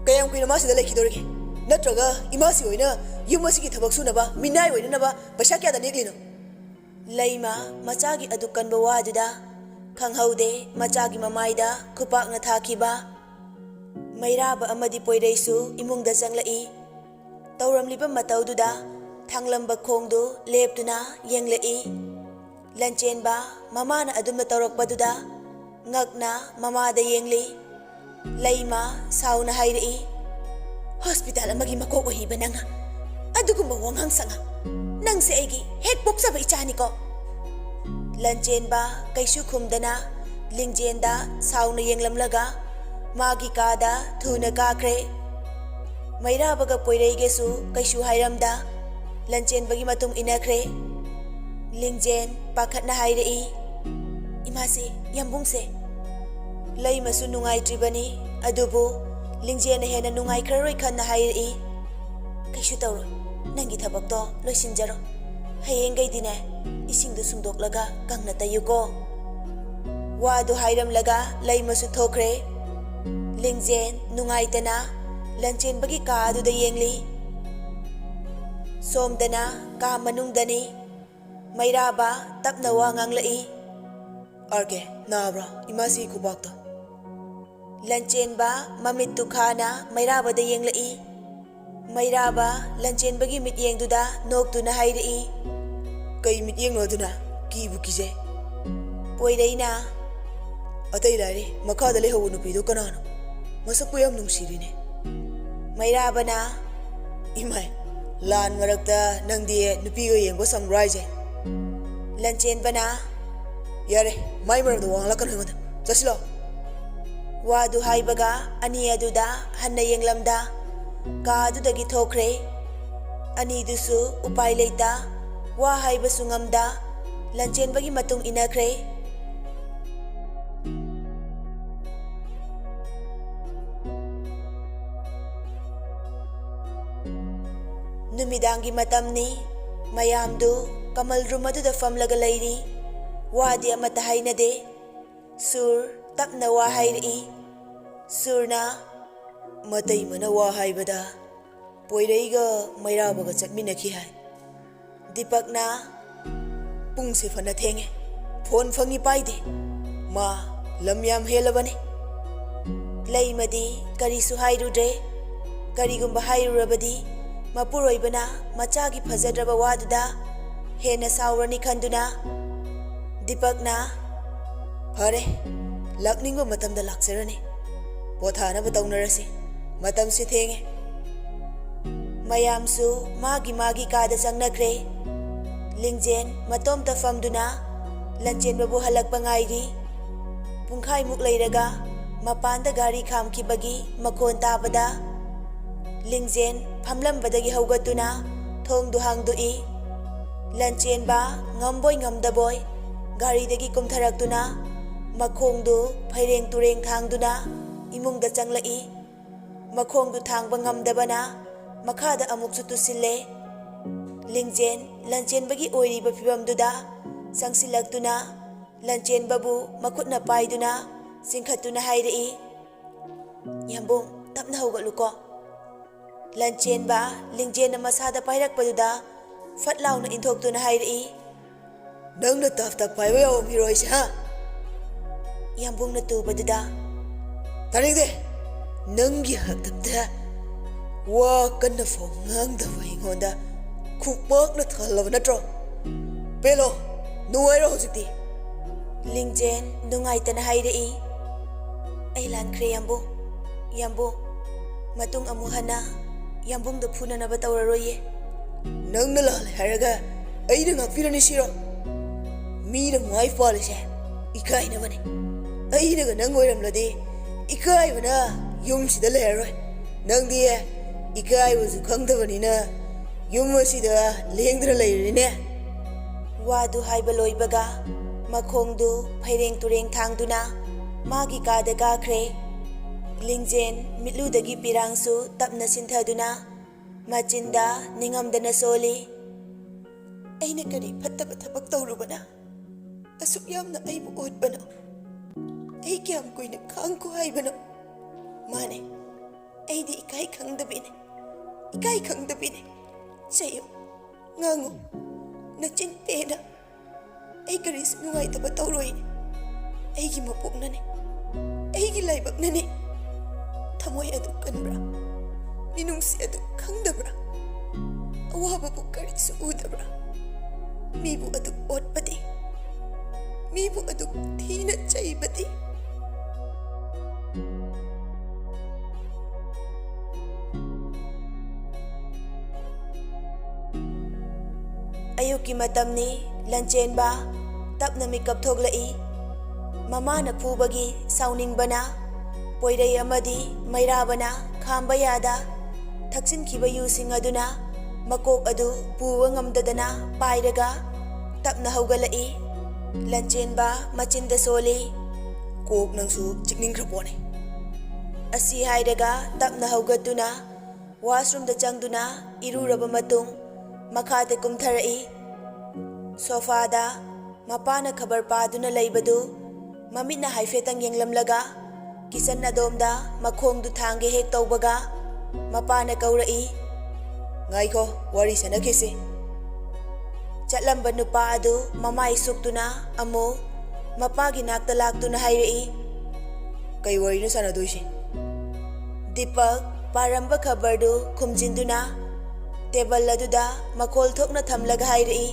"ꯀꯌꯥꯝ ꯀꯨꯏꯅ ꯃꯥ ꯁꯤꯗ ꯂꯩꯈꯤꯗꯣꯔꯤꯒꯦ? ꯅꯠꯇ꯭ꯔꯒ ꯏꯃꯥꯁꯤ ꯑꯣꯏꯅ ꯌꯨꯝ ꯑꯁꯤꯒꯤ ꯊꯕꯛ ꯁꯨꯅꯕ ꯃꯤꯅꯥꯏ ꯑꯣꯏꯅꯅꯕ ꯄꯩꯁꯥ ꯀꯌꯥꯗ ꯅꯦꯛꯂꯤꯅꯣ?" ꯂꯩꯃ ꯃꯆꯥꯒꯤ ꯑꯗꯨꯛ ꯀꯟꯕ ꯋꯥꯗꯨꯗ ꯈꯪꯍꯧꯗꯦ ꯃꯆꯥꯒꯤ ꯃꯃꯥꯏꯗ ꯈꯨꯄꯥꯛꯅ ꯊꯥꯈꯤꯕ꯫ ꯃꯩꯔꯥꯕ ꯑꯃꯗꯤ ꯄꯣꯏꯔꯩꯁꯨ ꯏꯃꯨꯡꯗ ꯆꯪꯂꯛꯏ꯫ ꯇꯧꯔꯝꯂꯤꯕ ꯃꯇꯧꯗꯨꯗ ꯊꯥꯡꯂꯝꯕ ꯈꯣꯡꯗꯨ ꯂꯦꯞꯇꯨꯅ ꯌꯦꯡꯂꯛꯏ꯫ ꯂꯟꯆꯦꯟꯕ ꯃꯃꯥꯅ ꯑꯗꯨꯝꯅ ꯇꯧꯔꯛꯄꯗꯨꯗ ꯉꯛꯅ ꯃꯃꯥꯗ ꯌꯦꯡꯂꯤ꯫ ꯂꯩꯃ ꯁꯥꯎꯅ ꯍꯥꯏꯔꯛꯏ, "ꯍꯣꯁꯄꯤꯇꯥꯜ ꯑꯃꯒꯤ ꯃꯀꯣꯛ ꯑꯣꯏꯔꯤꯕ ꯅꯪ ꯑꯗꯨꯒꯨꯝꯕ ꯋꯥꯉꯥꯡ ꯁꯉꯥꯡ? ꯅꯪꯁꯦ ꯑꯩꯒꯤ ꯍꯦꯛ ꯄꯣꯛꯆꯕ ꯏꯆꯥꯅꯤꯀꯣ?" ꯂꯟꯆꯦꯟꯕ ꯀꯩꯁꯨ ꯈꯨꯝꯗꯅ ꯂꯤꯡꯖꯦꯟꯗ ꯁꯥꯎꯅ ꯌꯦꯡꯂꯝꯂꯒ ꯃꯥꯒꯤ ꯀꯥꯗ ꯊꯨꯅ ꯀꯥꯈ꯭ꯔꯦ꯫ ꯃꯩꯔꯥꯕꯒ ꯄꯣꯏꯔꯩꯒꯁꯨ ꯀꯩꯁꯨ ꯍꯥꯏꯔꯝꯗ ꯂꯟꯆꯦꯟꯕꯒꯤ ꯃꯇꯨꯡ ꯏꯟꯅꯈ꯭ꯔꯦ꯫ ꯂꯤꯡꯖꯦꯟ ꯄꯥꯈꯠꯅ ꯍꯥꯏꯔꯛꯏ, "ꯏꯃꯥꯁꯦ, ꯌꯥꯝꯕꯨꯡꯁꯦ꯫" ꯂꯩꯃꯁꯨ ꯅꯨꯡꯉꯥꯏꯇ꯭ꯔꯤꯕꯅꯤ, ꯑꯗꯨꯕꯨ ꯂꯤꯡꯖꯦꯟꯅ ꯍꯦꯟꯅ ꯅꯨꯡꯉꯥꯏꯈ꯭ꯔꯔꯣꯏ ꯈꯟꯅ ꯍꯥꯏꯔꯛꯏ, "ꯀꯩꯁꯨ ꯇꯧꯔꯣꯏ, ꯅꯪꯒꯤ ꯊꯕꯛꯇꯣ ꯂꯣꯏꯁꯤꯟꯖꯔꯣ꯫ ꯍꯌꯦꯡꯈꯩꯗꯤꯅꯦ, ꯏꯁꯤꯡꯗꯨ ꯁꯨꯡꯗꯣꯛꯂꯒ ꯀꯪꯅ ꯇꯩꯌꯨꯀꯣ꯫" ꯋꯥꯗꯨ ꯍꯥꯏꯔꯝꯂꯒ ꯂꯩꯃꯁꯨ ꯊꯣꯛꯈ꯭ꯔꯦ꯫ ꯂꯤꯡꯖꯦꯟ ꯅꯨꯡꯉꯥꯏꯇꯅ ꯂꯟꯆꯦꯟꯕꯒꯤ ꯀꯥ ꯑꯗꯨꯗ ꯌꯦꯡꯂꯤ꯫ ꯁꯣꯝꯗꯅ ꯀꯥ ꯃꯅꯨꯡꯗꯅꯤ꯫ ꯃꯩꯔꯥꯕ ꯇꯞꯅ ꯋꯥ ꯉꯥꯡꯂꯛꯏ꯫ "ꯑꯥꯔ ꯀꯦ, ꯅꯥꯕ꯭ꯔꯣ ꯏꯃꯥꯁꯤ ꯈꯨꯕꯥꯛꯇꯣ?" ꯂꯟꯆꯦꯟꯕ ꯃꯃꯤꯠꯇꯨ ꯈꯥꯅ ꯃꯩꯔꯥꯕꯗ ꯌꯦꯡꯂꯛꯏ꯫ ꯃꯩꯔꯥꯕ ꯂꯟꯆꯦꯟꯕꯒꯤ ꯃꯤꯠꯌꯦꯡꯗꯨꯗ ꯅꯣꯛꯇꯨꯅ ꯍꯥꯏꯔꯛꯏ꯫ "ꯀꯩ ꯃꯤꯠꯌꯦꯡꯅꯣ ꯑꯗꯨꯅ? ꯀꯤꯕꯨ ꯀꯤꯖꯩ꯫" ꯄꯣꯏꯔꯩꯅ, "ꯑꯇꯩ ꯂꯥꯏꯔꯤ, ꯃꯈꯥꯗ ꯂꯩꯍꯧꯕ ꯅꯨꯄꯤꯗꯣ ꯀꯅꯥꯅꯣ? ꯃꯁꯛꯄꯨ ꯌꯥꯝ ꯅꯨꯡꯁꯤꯔꯤꯅꯦ꯫" ꯃꯩꯔꯥꯕꯅ, "ꯏꯃꯥꯏ, ꯂꯥꯟ ꯃꯔꯛꯇ ꯅꯪꯗꯤ ꯅꯨꯄꯤꯒ ꯌꯦꯡꯕ ꯁꯪꯕ꯭ꯔꯣ ꯍꯥꯏꯁꯦ?" ꯂꯟꯆꯦꯟꯕꯅ, "ꯌꯥꯔꯦ, ꯃꯥꯏ ꯃꯔꯝꯗ ꯋꯥ ꯉꯥꯡꯂꯛꯀꯅꯨ ꯑꯩꯉꯣꯟꯗ꯫ ꯆꯠꯁꯤꯜꯂꯣ꯫" ꯋꯥꯗꯨ ꯍꯥꯏꯕꯒ ꯑꯅꯤ ꯑꯗꯨꯗ ꯍꯟꯅ ꯌꯦꯡꯂꯝꯗ ꯀꯥ ꯑꯗꯨꯗꯒꯤ ꯊꯣꯛꯈ꯭ꯔꯦ꯫ ꯑꯅꯤꯗꯨꯁꯨ ꯎꯄꯥꯏ ꯂꯩꯇ, ꯋꯥ ꯍꯥꯏꯕꯁꯨ ꯉꯝꯗ, ꯂꯟꯆꯦꯟꯕꯒꯤ ꯃꯇꯨꯡ ꯏꯟꯅꯈ꯭ꯔꯦ꯫ ꯅꯨꯃꯤꯗꯥꯡꯒꯤ ꯃꯇꯝꯅꯤ꯫ ꯃꯌꯥꯝꯗꯨ ꯀꯃꯜ ꯔꯨꯝ ꯑꯗꯨꯗ ꯐꯝꯂꯒ ꯂꯩꯔꯤ꯫ ꯋꯥꯗꯤ ꯑꯃꯠꯇ ꯍꯥꯏꯅꯗꯦ꯫ ꯁꯨꯔ ꯇꯞꯅ ꯋꯥ ꯍꯥꯏꯔꯛꯏ꯫ ꯁꯨꯔꯅ, "ꯃꯇꯩꯃꯅ ꯋꯥ ꯍꯥꯏꯕꯗ ꯄꯣꯏꯔꯩꯒ ꯃꯩꯔꯥꯕꯒ ꯆꯠꯃꯤꯟꯅꯈꯤ ꯍꯥꯏ꯫" ꯗꯤꯄꯛꯅ, "ꯄꯨꯡꯁꯦ ꯐꯅ ꯊꯦꯡꯉꯦ, ꯐꯣꯟ ꯐꯪꯉꯤ ꯄꯥꯏꯗꯦ, ꯃꯥ ꯂꯝ ꯌꯥꯝ ꯍꯦꯜꯂꯕꯅꯦ꯫" ꯂꯩꯃꯗꯤ ꯀꯔꯤꯁꯨ ꯍꯥꯏꯔꯨꯗ꯭ꯔꯦ꯫ ꯀꯔꯤꯒꯨꯝꯕ ꯍꯥꯏꯔꯨꯔꯕꯗꯤ ꯃꯄꯨꯔꯣꯏꯕꯅ ꯃꯆꯥꯒꯤ ꯐꯖꯗ꯭ꯔꯕ ꯋꯥꯗꯨꯗ ꯍꯦꯟꯅ ꯁꯥꯎꯔꯅꯤ ꯈꯟꯗꯨꯅ ꯗꯤꯄꯛꯅ, "ꯐꯔꯦ, ꯂꯥꯛꯅꯤꯡꯕ ꯃꯇꯝꯗ ꯂꯥꯛꯆꯔꯅꯤ꯫ ꯄꯣꯊꯥꯅꯕ ꯇꯧꯅꯔꯁꯤ꯫ ꯃꯇꯝꯁꯤ ꯊꯦꯡꯉꯦ꯫" ꯃꯌꯥꯝꯁꯨ ꯃꯥꯒꯤ ꯃꯥꯒꯤ ꯀꯥꯗ ꯆꯪꯅꯈ꯭ꯔꯦ꯫ ꯂꯤꯡꯖꯦꯟ ꯃꯇꯣꯝꯇ ꯐꯝꯗꯨꯅ ꯂꯟꯆꯦꯟꯕꯕꯨ ꯍꯜꯂꯛꯄ ꯉꯥꯏꯔꯤ꯫ ꯄꯨꯡꯈꯥꯏꯃꯨꯛ ꯂꯩꯔꯒ ꯃꯄꯥꯟꯗ ꯒꯥꯔꯤ ꯈꯥꯝꯈꯤꯕꯒꯤ ꯃꯈꯣꯟ ꯇꯥꯕꯗ ꯂꯤꯡꯖꯦꯟ ꯐꯝꯂꯝꯕꯗꯒꯤ ꯍꯧꯒꯠꯇꯨꯅ ꯊꯣꯡꯗꯨ ꯍꯥꯡꯗꯣꯛꯏ꯫ ꯂꯟꯆꯦꯟꯕ ꯉꯝꯕꯣꯏ ꯉꯝꯗꯕꯣꯏ ꯒꯥꯔꯤꯗꯒꯤ ꯀꯨꯝꯊꯔꯛꯇꯨꯅ ꯃꯈꯣꯡꯗꯨ ꯐꯩꯔꯦꯡ ꯇꯨꯔꯦꯡ ꯊꯥꯡꯗꯨꯅ ꯏꯃꯨꯡꯗ ꯆꯪꯂꯛꯏ꯫ ꯃꯈꯣꯡꯗꯨ ꯊꯥꯡꯕ ꯉꯝꯗꯕꯅ ꯃꯈꯥꯗ ꯑꯃꯨꯛꯁꯨ ꯇꯨꯁꯤꯜꯂꯦ꯫ ꯂꯤꯡꯖꯦꯟ ꯂꯟꯆꯦꯟꯕꯒꯤ ꯑꯣꯏꯔꯤꯕ ꯐꯤꯕꯝꯗꯨꯗ ꯆꯪꯁꯤꯜꯂꯛꯇꯨꯅ ꯂꯟꯆꯦꯟꯕꯕꯨ ꯃꯈꯨꯠꯅ ꯄꯥꯏꯗꯨꯅ ꯆꯤꯡꯈꯠꯇꯨꯅ ꯍꯥꯏꯔꯛꯏ, "ꯌꯥꯝꯕꯨꯡ, ꯇꯞꯅ ꯍꯧꯒꯠꯂꯨꯀꯣ꯫ ꯂꯟꯆꯦꯟꯕ ꯂꯤꯡꯖꯦꯟꯅ ꯃꯁꯥꯗ ꯄꯥꯏꯔꯛꯄꯗꯨꯗ ꯐꯠ ꯂꯥꯎꯅ ꯏꯟꯊꯣꯛꯇꯨꯅ ꯍꯥꯏꯔꯛꯏ, "ꯅꯪꯅ ꯇꯞ ꯇꯞ ꯄꯥꯏꯕ ꯌꯥꯕ ꯃꯤꯔꯣ ꯑꯩꯁꯦ, ꯍꯥ?" ꯌꯥꯝꯕꯨꯡꯅ ꯇꯨꯕꯗꯨꯗ, "ꯇꯥꯅꯤꯡꯗꯦ꯫ ꯅꯪꯒꯤ ꯍꯥꯛꯇꯞꯇ ꯋꯥ ꯀꯟꯅ ꯐꯥꯎ ꯉꯥꯡꯗꯕ ꯑꯩꯉꯣꯟꯗ ꯈꯨꯄꯥꯛꯅ ꯊꯜꯂꯕ ꯅꯠꯇ꯭ꯔꯣ? ꯄꯦꯜꯂꯣ, ꯅꯨꯡꯉꯥꯏꯔꯣ ꯍꯧꯖꯤꯛꯇꯤ?" ꯂꯤꯡꯖꯦꯟ ꯅꯨꯡꯉꯥꯏꯇꯅ ꯍꯥꯏꯔꯛꯏ, "ꯑꯩ ꯂꯥꯟꯈ꯭ꯔꯦ ꯌꯥꯝꯕꯨꯡ꯫ ꯌꯥꯝꯕꯨꯡ, ꯃꯇꯨꯡ ꯑꯃꯨꯛ ꯍꯟꯅ ꯌꯥꯝꯕꯨꯡꯗ ꯐꯨꯅꯅꯕ ꯇꯧꯔꯔꯣꯏꯌꯦ꯫" "ꯅꯪꯅ ꯂꯥꯜꯂꯦ ꯍꯥꯏꯔꯒ ꯑꯩꯅ ꯉꯥꯛꯄꯤꯔꯅꯤ ꯁꯤꯔꯣ? ꯃꯤꯅ ꯃꯥꯏ ꯄꯥꯜꯂꯤꯁꯦ ꯏꯀꯥꯏꯅꯕꯅꯦ꯫ ꯑꯩꯅꯒ ꯅꯪ ꯑꯣꯏꯔꯝꯂꯗꯤ ꯏꯀꯥꯏꯕꯅ ꯌꯨꯝꯁꯤꯗ ꯂꯩꯔꯔꯣꯏ꯫ ꯅꯪꯗꯤ ꯏꯀꯥꯏꯕꯁꯨ ꯈꯪꯗꯕꯅꯤꯅ ꯌꯨꯝ ꯑꯁꯤꯗ ꯂꯦꯡꯗꯅ ꯂꯩꯔꯤꯅꯦ꯫" ꯋꯥꯗꯨ ꯍꯥꯏꯕ ꯂꯣꯏꯕꯒ ꯃꯈꯣꯡꯗꯨ ꯐꯩꯔꯦꯡ ꯇꯨꯔꯦꯡ ꯊꯥꯡꯗꯨꯅ ꯃꯥꯒꯤ ꯀꯥꯗ ꯀꯥꯈ꯭ꯔꯦ꯫ ꯂꯤꯡꯖꯦꯟ ꯃꯤꯠꯂꯨꯗꯒꯤ ꯄꯤꯔꯥꯡꯁꯨ ꯇꯞꯅ ꯁꯤꯟꯊꯗꯨꯅ ꯃꯆꯤꯟꯗ ꯅꯤꯡꯉꯝꯗꯅ ꯁꯣꯜꯂꯤ, "ꯑꯩꯅ ꯀꯔꯤ ꯐꯠꯇꯕ ꯊꯕꯛ ꯇꯧꯔꯨꯕꯅ ꯑꯁꯨꯛ ꯌꯥꯝꯅ ꯑꯩꯕꯨ ꯑꯣꯠꯄꯅꯣ? ꯑꯩ ꯀꯌꯥꯝ ꯀꯨꯏꯅ ꯈꯥꯡꯈꯣ ꯍꯥꯏꯕꯅꯣ? ꯃꯥꯅꯦ, ꯑꯩꯗꯤ ꯏꯀꯥꯏ ꯈꯪꯗꯕꯤꯅꯦ, ꯏꯀꯥꯏ ꯈꯪꯗꯕꯤꯅꯦ꯫ ꯆꯩꯌꯨ, ꯉꯥꯡꯉꯨ, ꯅꯆꯤꯟ ꯄꯦꯟꯅ꯫ ꯑꯩ ꯀꯔꯤꯁꯨ ꯅꯨꯡꯉꯥꯏꯇꯕ ꯇꯧꯔꯣꯏ꯫ ꯑꯩꯒꯤ ꯃꯄꯣꯛꯅꯅꯦ, ꯑꯩꯒꯤ ꯂꯥꯏꯕꯛꯅꯅꯦ꯫ ꯊꯃꯣꯏ ꯑꯗꯨ ꯀꯟꯕ꯭ꯔꯥ? ꯃꯤꯅꯨꯡꯁꯤ ꯑꯗꯨ ꯈꯪꯗꯕ꯭ꯔꯥ? ꯑꯋꯥꯕꯕꯨ ꯀꯔꯤꯁꯨ ꯎꯗꯕ꯭ꯔꯥ? ꯃꯤꯕꯨ ꯑꯗꯨ ꯑꯣꯠꯄꯗꯤ, ꯃꯤꯕꯨ ꯑꯗꯨ ꯊꯤꯅ ꯆꯩꯕꯗꯤ?" ꯑꯌꯨꯛꯀꯤ ꯃꯇꯝꯅꯤ꯫ ꯂꯟꯆꯦꯟꯕ ꯇꯞꯅ ꯃꯤꯀꯞ ꯊꯣꯛꯂꯛꯏ꯫ ꯃꯃꯥꯅ ꯐꯨꯕꯒꯤ ꯁꯥꯎꯅꯤꯡꯕꯅ ꯄꯣꯏꯔꯩ ꯑꯃꯗꯤ ꯃꯩꯔꯥꯕꯅ ꯈꯥꯝꯕ ꯌꯥꯗ ꯊꯛꯆꯤꯟꯈꯤꯕ ꯌꯨꯁꯤꯡ ꯑꯗꯨꯅ ꯃꯀꯣꯛ ꯑꯗꯨ ꯄꯨꯕ ꯉꯝꯗꯗꯅ ꯄꯥꯏꯔꯒ ꯇꯞꯅ ꯍꯧꯒꯠꯂꯛꯏ꯫ ꯂꯟꯆꯦꯟꯕ ꯃꯆꯤꯟꯗ ꯁꯣꯜꯂꯤ, "ꯀꯣꯛ ꯅꯪꯁꯨ ꯆꯤꯛꯅꯤꯡꯈ꯭ꯔ ꯄꯣꯠꯅꯤ꯫" ꯑꯁꯤ ꯍꯥꯏꯔꯒ ꯇꯞꯅ ꯍꯧꯒꯠꯇꯨꯅ ꯋꯥꯁꯔꯨꯝꯗ ꯆꯪꯗꯨꯅ ꯏꯔꯨꯔꯕ ꯃꯇꯨꯡ ꯃꯈꯥꯗ ꯀꯨꯝꯊꯔꯛꯏ꯫ ꯁꯣꯐꯥꯗ ꯃꯄꯥꯅ ꯈꯕꯔ ꯄꯥꯗꯨꯅ ꯂꯩꯕꯗꯨ ꯃꯃꯤꯠꯅ ꯍꯥꯏꯐꯦꯠꯇꯪ ꯌꯦꯡꯂꯝꯂꯒ ꯀꯤꯆꯟ ꯑꯗꯣꯝꯗ ꯃꯈꯣꯡꯗꯨ ꯊꯥꯡꯒꯦ ꯍꯦꯛ ꯇꯧꯕꯒ ꯃꯄꯥꯅ ꯀꯧꯔꯛꯏ꯫ "ꯉꯥꯏꯈꯣ, ꯋꯥꯔꯤ ꯁꯥꯟꯅꯈꯤꯁꯤ꯫" ꯆꯠꯂꯝꯕ ꯅꯨꯄꯥ ꯑꯗꯨ ꯃꯃꯥꯏ ꯁꯨꯛꯇꯨꯅ ꯑꯃꯨꯛ ꯃꯄꯥꯒꯤ ꯅꯥꯛꯇ ꯂꯥꯛꯇꯨꯅ ꯍꯥꯏꯔꯛꯏ꯫ "ꯀꯩ ꯋꯥꯔꯤꯅꯣ ꯁꯥꯟꯅꯗꯣꯏꯁꯦ?" ꯗꯤꯄꯛ ꯄꯥꯔꯝꯕ ꯈꯕꯔꯗꯨ ꯈꯨꯝꯖꯤꯟꯗꯨꯅ ꯇꯦꯕꯜ ꯑꯗꯨꯗ ꯃꯈꯣꯜ ꯊꯣꯛꯅ ꯊꯝꯂꯒ ꯍꯥꯏꯔꯛꯏ꯫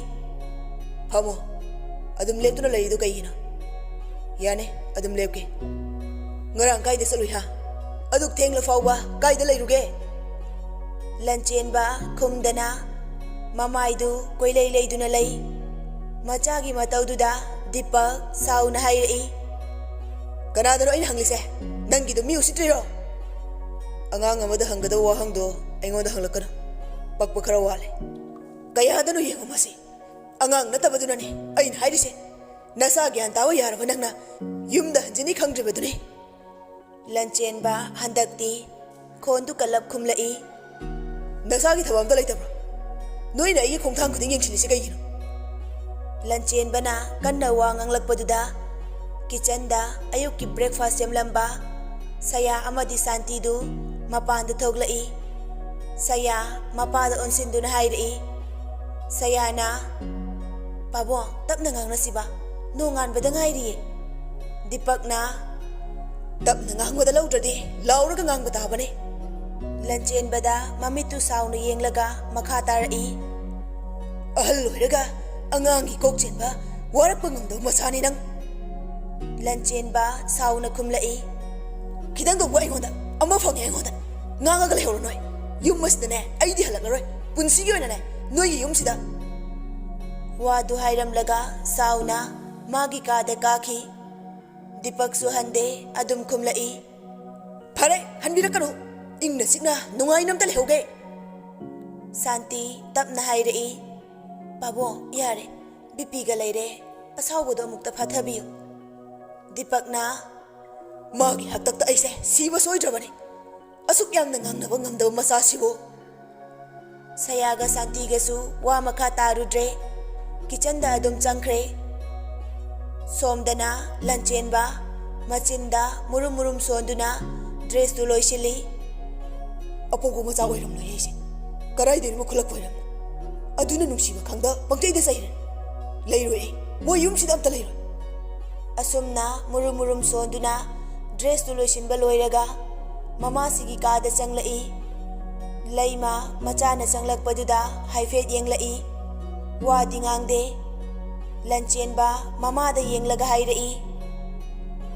"ꯐꯝꯃꯣ꯫ ꯑꯗꯨꯝ ꯂꯦꯞꯇꯨꯅ ꯂꯩꯔꯤꯗꯨ ꯀꯩꯒꯤꯅꯣ?" "ꯌꯥꯅꯤ, ꯑꯗꯨꯝ ꯂꯦꯞꯀꯦ꯫ ꯉꯔꯥꯡ ꯀꯥꯏꯗ ꯆꯠꯂꯨꯏ, ꯍꯥ? ꯑꯗꯨꯛ ꯊꯦꯡꯂ ꯐꯥꯎꯕ ꯀꯥꯏꯗ ꯂꯩꯔꯨꯒꯦ?" ꯂꯟꯆꯦꯟꯕ ꯈꯨꯝꯗꯅ ꯃꯃꯥꯏꯗꯨ ꯀꯣꯏꯂꯩ ꯂꯩꯗꯨꯅ ꯂꯩ꯫ ꯃꯆꯥꯒꯤ ꯃꯇꯧꯗꯨꯗ ꯗꯤꯄꯛ ꯁꯥꯎꯅ ꯍꯥꯏꯔꯛꯏ꯫ "ꯀꯅꯥꯗꯅꯣ ꯑꯩꯅ ꯍꯪꯂꯤꯁꯦ? ꯅꯪꯒꯤꯗꯣ ꯃꯤ ꯎꯁꯤꯠꯇ꯭ꯔꯤꯔꯣ? ꯑꯉꯥꯡ ꯑꯃꯗ ꯍꯪꯒꯗꯕ ꯋꯥꯍꯪꯗꯣ ꯑꯩꯉꯣꯟꯗ ꯍꯪꯂꯛꯀꯅꯨ꯫ ꯄꯛꯄ ꯈꯔ ꯋꯥꯠꯂꯦ꯫ ꯀꯌꯥꯗꯅꯣ ꯌꯦꯡꯉꯨ ꯃꯁꯤ꯫ ꯑꯉꯥꯡ ꯅꯠꯇꯕꯗꯨꯅꯅꯦ ꯑꯩꯅ ꯍꯥꯏꯔꯤꯁꯦ꯫ ꯅꯁꯥ ꯒ꯭ꯌꯥꯟ ꯇꯥꯕ ꯌꯥꯔꯕ ꯅꯪꯅ ꯌꯨꯝꯗ ꯍꯟꯖꯤꯟꯅꯤ ꯈꯪꯗ꯭ꯔꯤꯕꯗꯨꯅꯤ꯫" ꯂꯟꯆꯦꯟꯕ ꯍꯟꯗꯛꯇꯤ ꯈꯣꯟꯗꯨ ꯀꯜꯂꯞ ꯈꯨꯝꯂꯛꯏ꯫ "ꯅꯁꯥꯒꯤ ꯊꯕꯛ ꯑꯝꯇ ꯂꯩꯇꯕ꯭ꯔꯣ? ꯅꯣꯏꯅ ꯑꯩꯒꯤ ꯈꯣꯡꯊꯥꯡ ꯈꯨꯗꯤꯡ ꯌꯦꯡꯁꯤꯜꯂꯤꯁꯤ ꯀꯩꯒꯤꯅꯣ?" ꯂꯟꯆꯦꯟꯕꯅ ꯀꯟꯅ ꯋꯥ ꯉꯥꯡꯂꯛꯄꯗꯨꯗ ꯀꯤꯆꯟꯗ ꯑꯌꯨꯛꯀꯤ ꯕ꯭ꯔꯦꯛꯐꯥꯁ ꯁꯦꯝꯂꯝꯕ ꯁꯌꯥ ꯑꯃꯗꯤ ꯁꯥꯟꯇꯤꯗꯨ ꯃꯄꯥꯟꯗ ꯊꯣꯛꯂꯛꯏ꯫ ꯁꯌꯥ ꯃꯄꯥꯗ ꯑꯣꯟꯁꯤꯟꯗꯨꯅ ꯍꯥꯏꯔꯛꯏ꯫ ꯁꯌꯥꯅ, "ꯄꯥꯕꯨꯡ, ꯇꯞꯅ ꯉꯥꯡꯅꯁꯤꯕ, ꯅꯣꯡꯉꯥꯟꯕꯗ ꯉꯥꯏꯔꯤꯌꯦ꯫" ꯗꯤꯄꯛꯅ, "ꯇꯞꯅ ꯉꯥꯡꯕꯗ ꯂꯧꯗ꯭ꯔꯗꯤ ꯂꯥꯎꯔꯒ ꯉꯥꯡꯕ ꯇꯥꯕꯅꯦ꯫" ꯂꯟꯆꯦꯟꯕꯗ ꯃꯃꯤꯠꯇꯨ ꯁꯥꯎꯅ ꯌꯦꯡꯂꯒ ꯃꯈꯥ ꯇꯥꯔꯛꯏ꯫ "ꯑꯍꯜ ꯑꯣꯏꯔꯒ ꯑꯉꯥꯡꯒꯤ ꯀꯣꯛ ꯆꯦꯟꯕ ꯋꯥꯔꯛꯄ ꯉꯝꯗꯕ ꯃꯆꯥꯅꯤ ꯅꯪ꯫" ꯂꯟꯆꯦꯟꯕ ꯁꯥꯎꯅ ꯈꯨꯝꯂꯛꯏ꯫ "ꯈꯤꯇꯪ ꯇꯧꯕ ꯑꯩꯉꯣꯟꯗ ꯑꯃ ꯐꯪꯉꯦ ꯑꯩꯉꯣꯟꯗ꯫ ꯉꯥꯡꯉꯒ ꯂꯩꯍꯧꯔꯣ ꯅꯣꯏ꯫ ꯌꯨꯝ ꯑꯁꯤꯗꯅꯦ ꯑꯩꯗꯤ ꯍꯜꯂꯛꯂꯔꯣꯏ꯫ ꯄꯨꯟꯁꯤꯒꯤ ꯑꯣꯏꯅꯅꯦ ꯅꯣꯏꯒꯤ ꯌꯨꯝꯁꯤꯗ꯫" ꯋꯥꯗꯨ ꯍꯥꯏꯔꯝꯂꯒ ꯁꯥꯎꯅ ꯃꯥꯒꯤ ꯀꯥꯗ ꯀꯥꯈꯤ꯫ ꯗꯤꯄꯛꯁꯨ ꯍꯟꯗꯦ, ꯑꯗꯨꯝ ꯈꯨꯝꯂꯛꯏ꯫ "ꯐꯔꯦ, ꯍꯟꯕꯤꯔꯛꯀꯅꯨ꯫ ꯏꯪꯅ ꯆꯤꯛꯅ ꯅꯨꯡꯉꯥꯏꯅ ꯑꯝꯇ ꯂꯩꯍꯧꯒꯦ꯫" ꯁꯥꯟꯇꯤ ꯇꯞꯅ ꯍꯥꯏꯔꯛꯏ꯫ "ꯄꯥꯕꯨꯡ, ꯌꯥꯔꯦ꯫ ꯕꯤꯄꯤꯒ ꯂꯩꯔꯦ꯫ ꯑꯁꯥꯎꯕꯗꯣ ꯑꯃꯨꯛꯇ ꯐꯥꯊꯕꯤꯌꯨ꯫" ꯗꯤꯄꯛꯅ, "ꯃꯥꯒꯤ ꯍꯥꯛꯇꯛꯇ ꯑꯩꯁꯦ ꯁꯤꯕ ꯁꯣꯏꯗ꯭ꯔꯕꯅꯤ꯫ ꯑꯁꯨꯛ ꯌꯥꯝꯅ ꯉꯥꯡꯅꯕ ꯉꯝꯗꯕ ꯃꯆꯥꯁꯤꯕꯨ꯫" ꯁꯌꯥꯒ ꯁꯥꯟꯇꯤꯒꯁꯨ ꯋꯥ ꯃꯈꯥ ꯇꯥꯔꯨꯗ꯭ꯔꯦ꯫ ꯀꯤꯆꯟꯗ ꯑꯗꯨꯝ ꯆꯪꯈ꯭ꯔꯦ꯫ ꯁꯣꯝꯗꯅ ꯂꯟꯆꯦꯟꯕ ꯃꯆꯤꯟꯗ ꯃꯨꯔꯨꯝ ꯃꯨꯔꯨꯝ ꯁꯣꯟꯗꯨꯅ ꯗ꯭ꯔꯦꯁꯇꯨ ꯂꯣꯏꯁꯤꯜꯂꯤ꯫ ꯑꯄꯣꯛꯄ ꯃꯆꯥ ꯑꯣꯏꯔꯝꯂꯣꯏ ꯑꯩꯁꯦ꯫ ꯀꯗꯥꯏꯗꯩꯅꯣ ꯈꯨꯜꯂꯛꯄ ꯑꯣꯏꯔꯝꯅꯣ꯫ ꯑꯗꯨꯅ ꯅꯨꯡꯁꯤꯕ ꯈꯪꯗ ꯄꯪꯆꯩꯗ ꯆꯩꯔꯦ꯫ ꯂꯩꯔꯣꯏ ꯑꯩ꯫ ꯃꯣꯏ ꯌꯨꯝꯁꯤꯗ ꯑꯝꯇ ꯂꯩꯔꯣꯏ꯫ ꯑꯁꯨꯝꯅ ꯃꯨꯔꯨꯝ ꯃꯨꯔꯨꯝ ꯁꯣꯟꯗꯨꯅ ꯗ꯭ꯔꯦꯁꯇꯨ ꯂꯣꯏꯁꯤꯟꯕ ꯂꯣꯏꯔꯒ ꯃꯃꯥꯁꯤꯒꯤ ꯀꯥꯗ ꯆꯪꯂꯛꯏ꯫ ꯂꯩꯃ ꯃꯆꯥꯅ ꯆꯪꯂꯛꯄꯗꯨꯗ ꯍꯥꯏꯐꯦꯠ ꯌꯦꯡꯂꯛꯏ꯫ ꯋꯥꯗꯤ ꯉꯥꯡꯗꯦ꯫ ꯂꯟꯆꯦꯟꯕ ꯃꯃꯥꯗ ꯌꯦꯡꯂꯒ ꯍꯥꯏꯔꯛꯏ,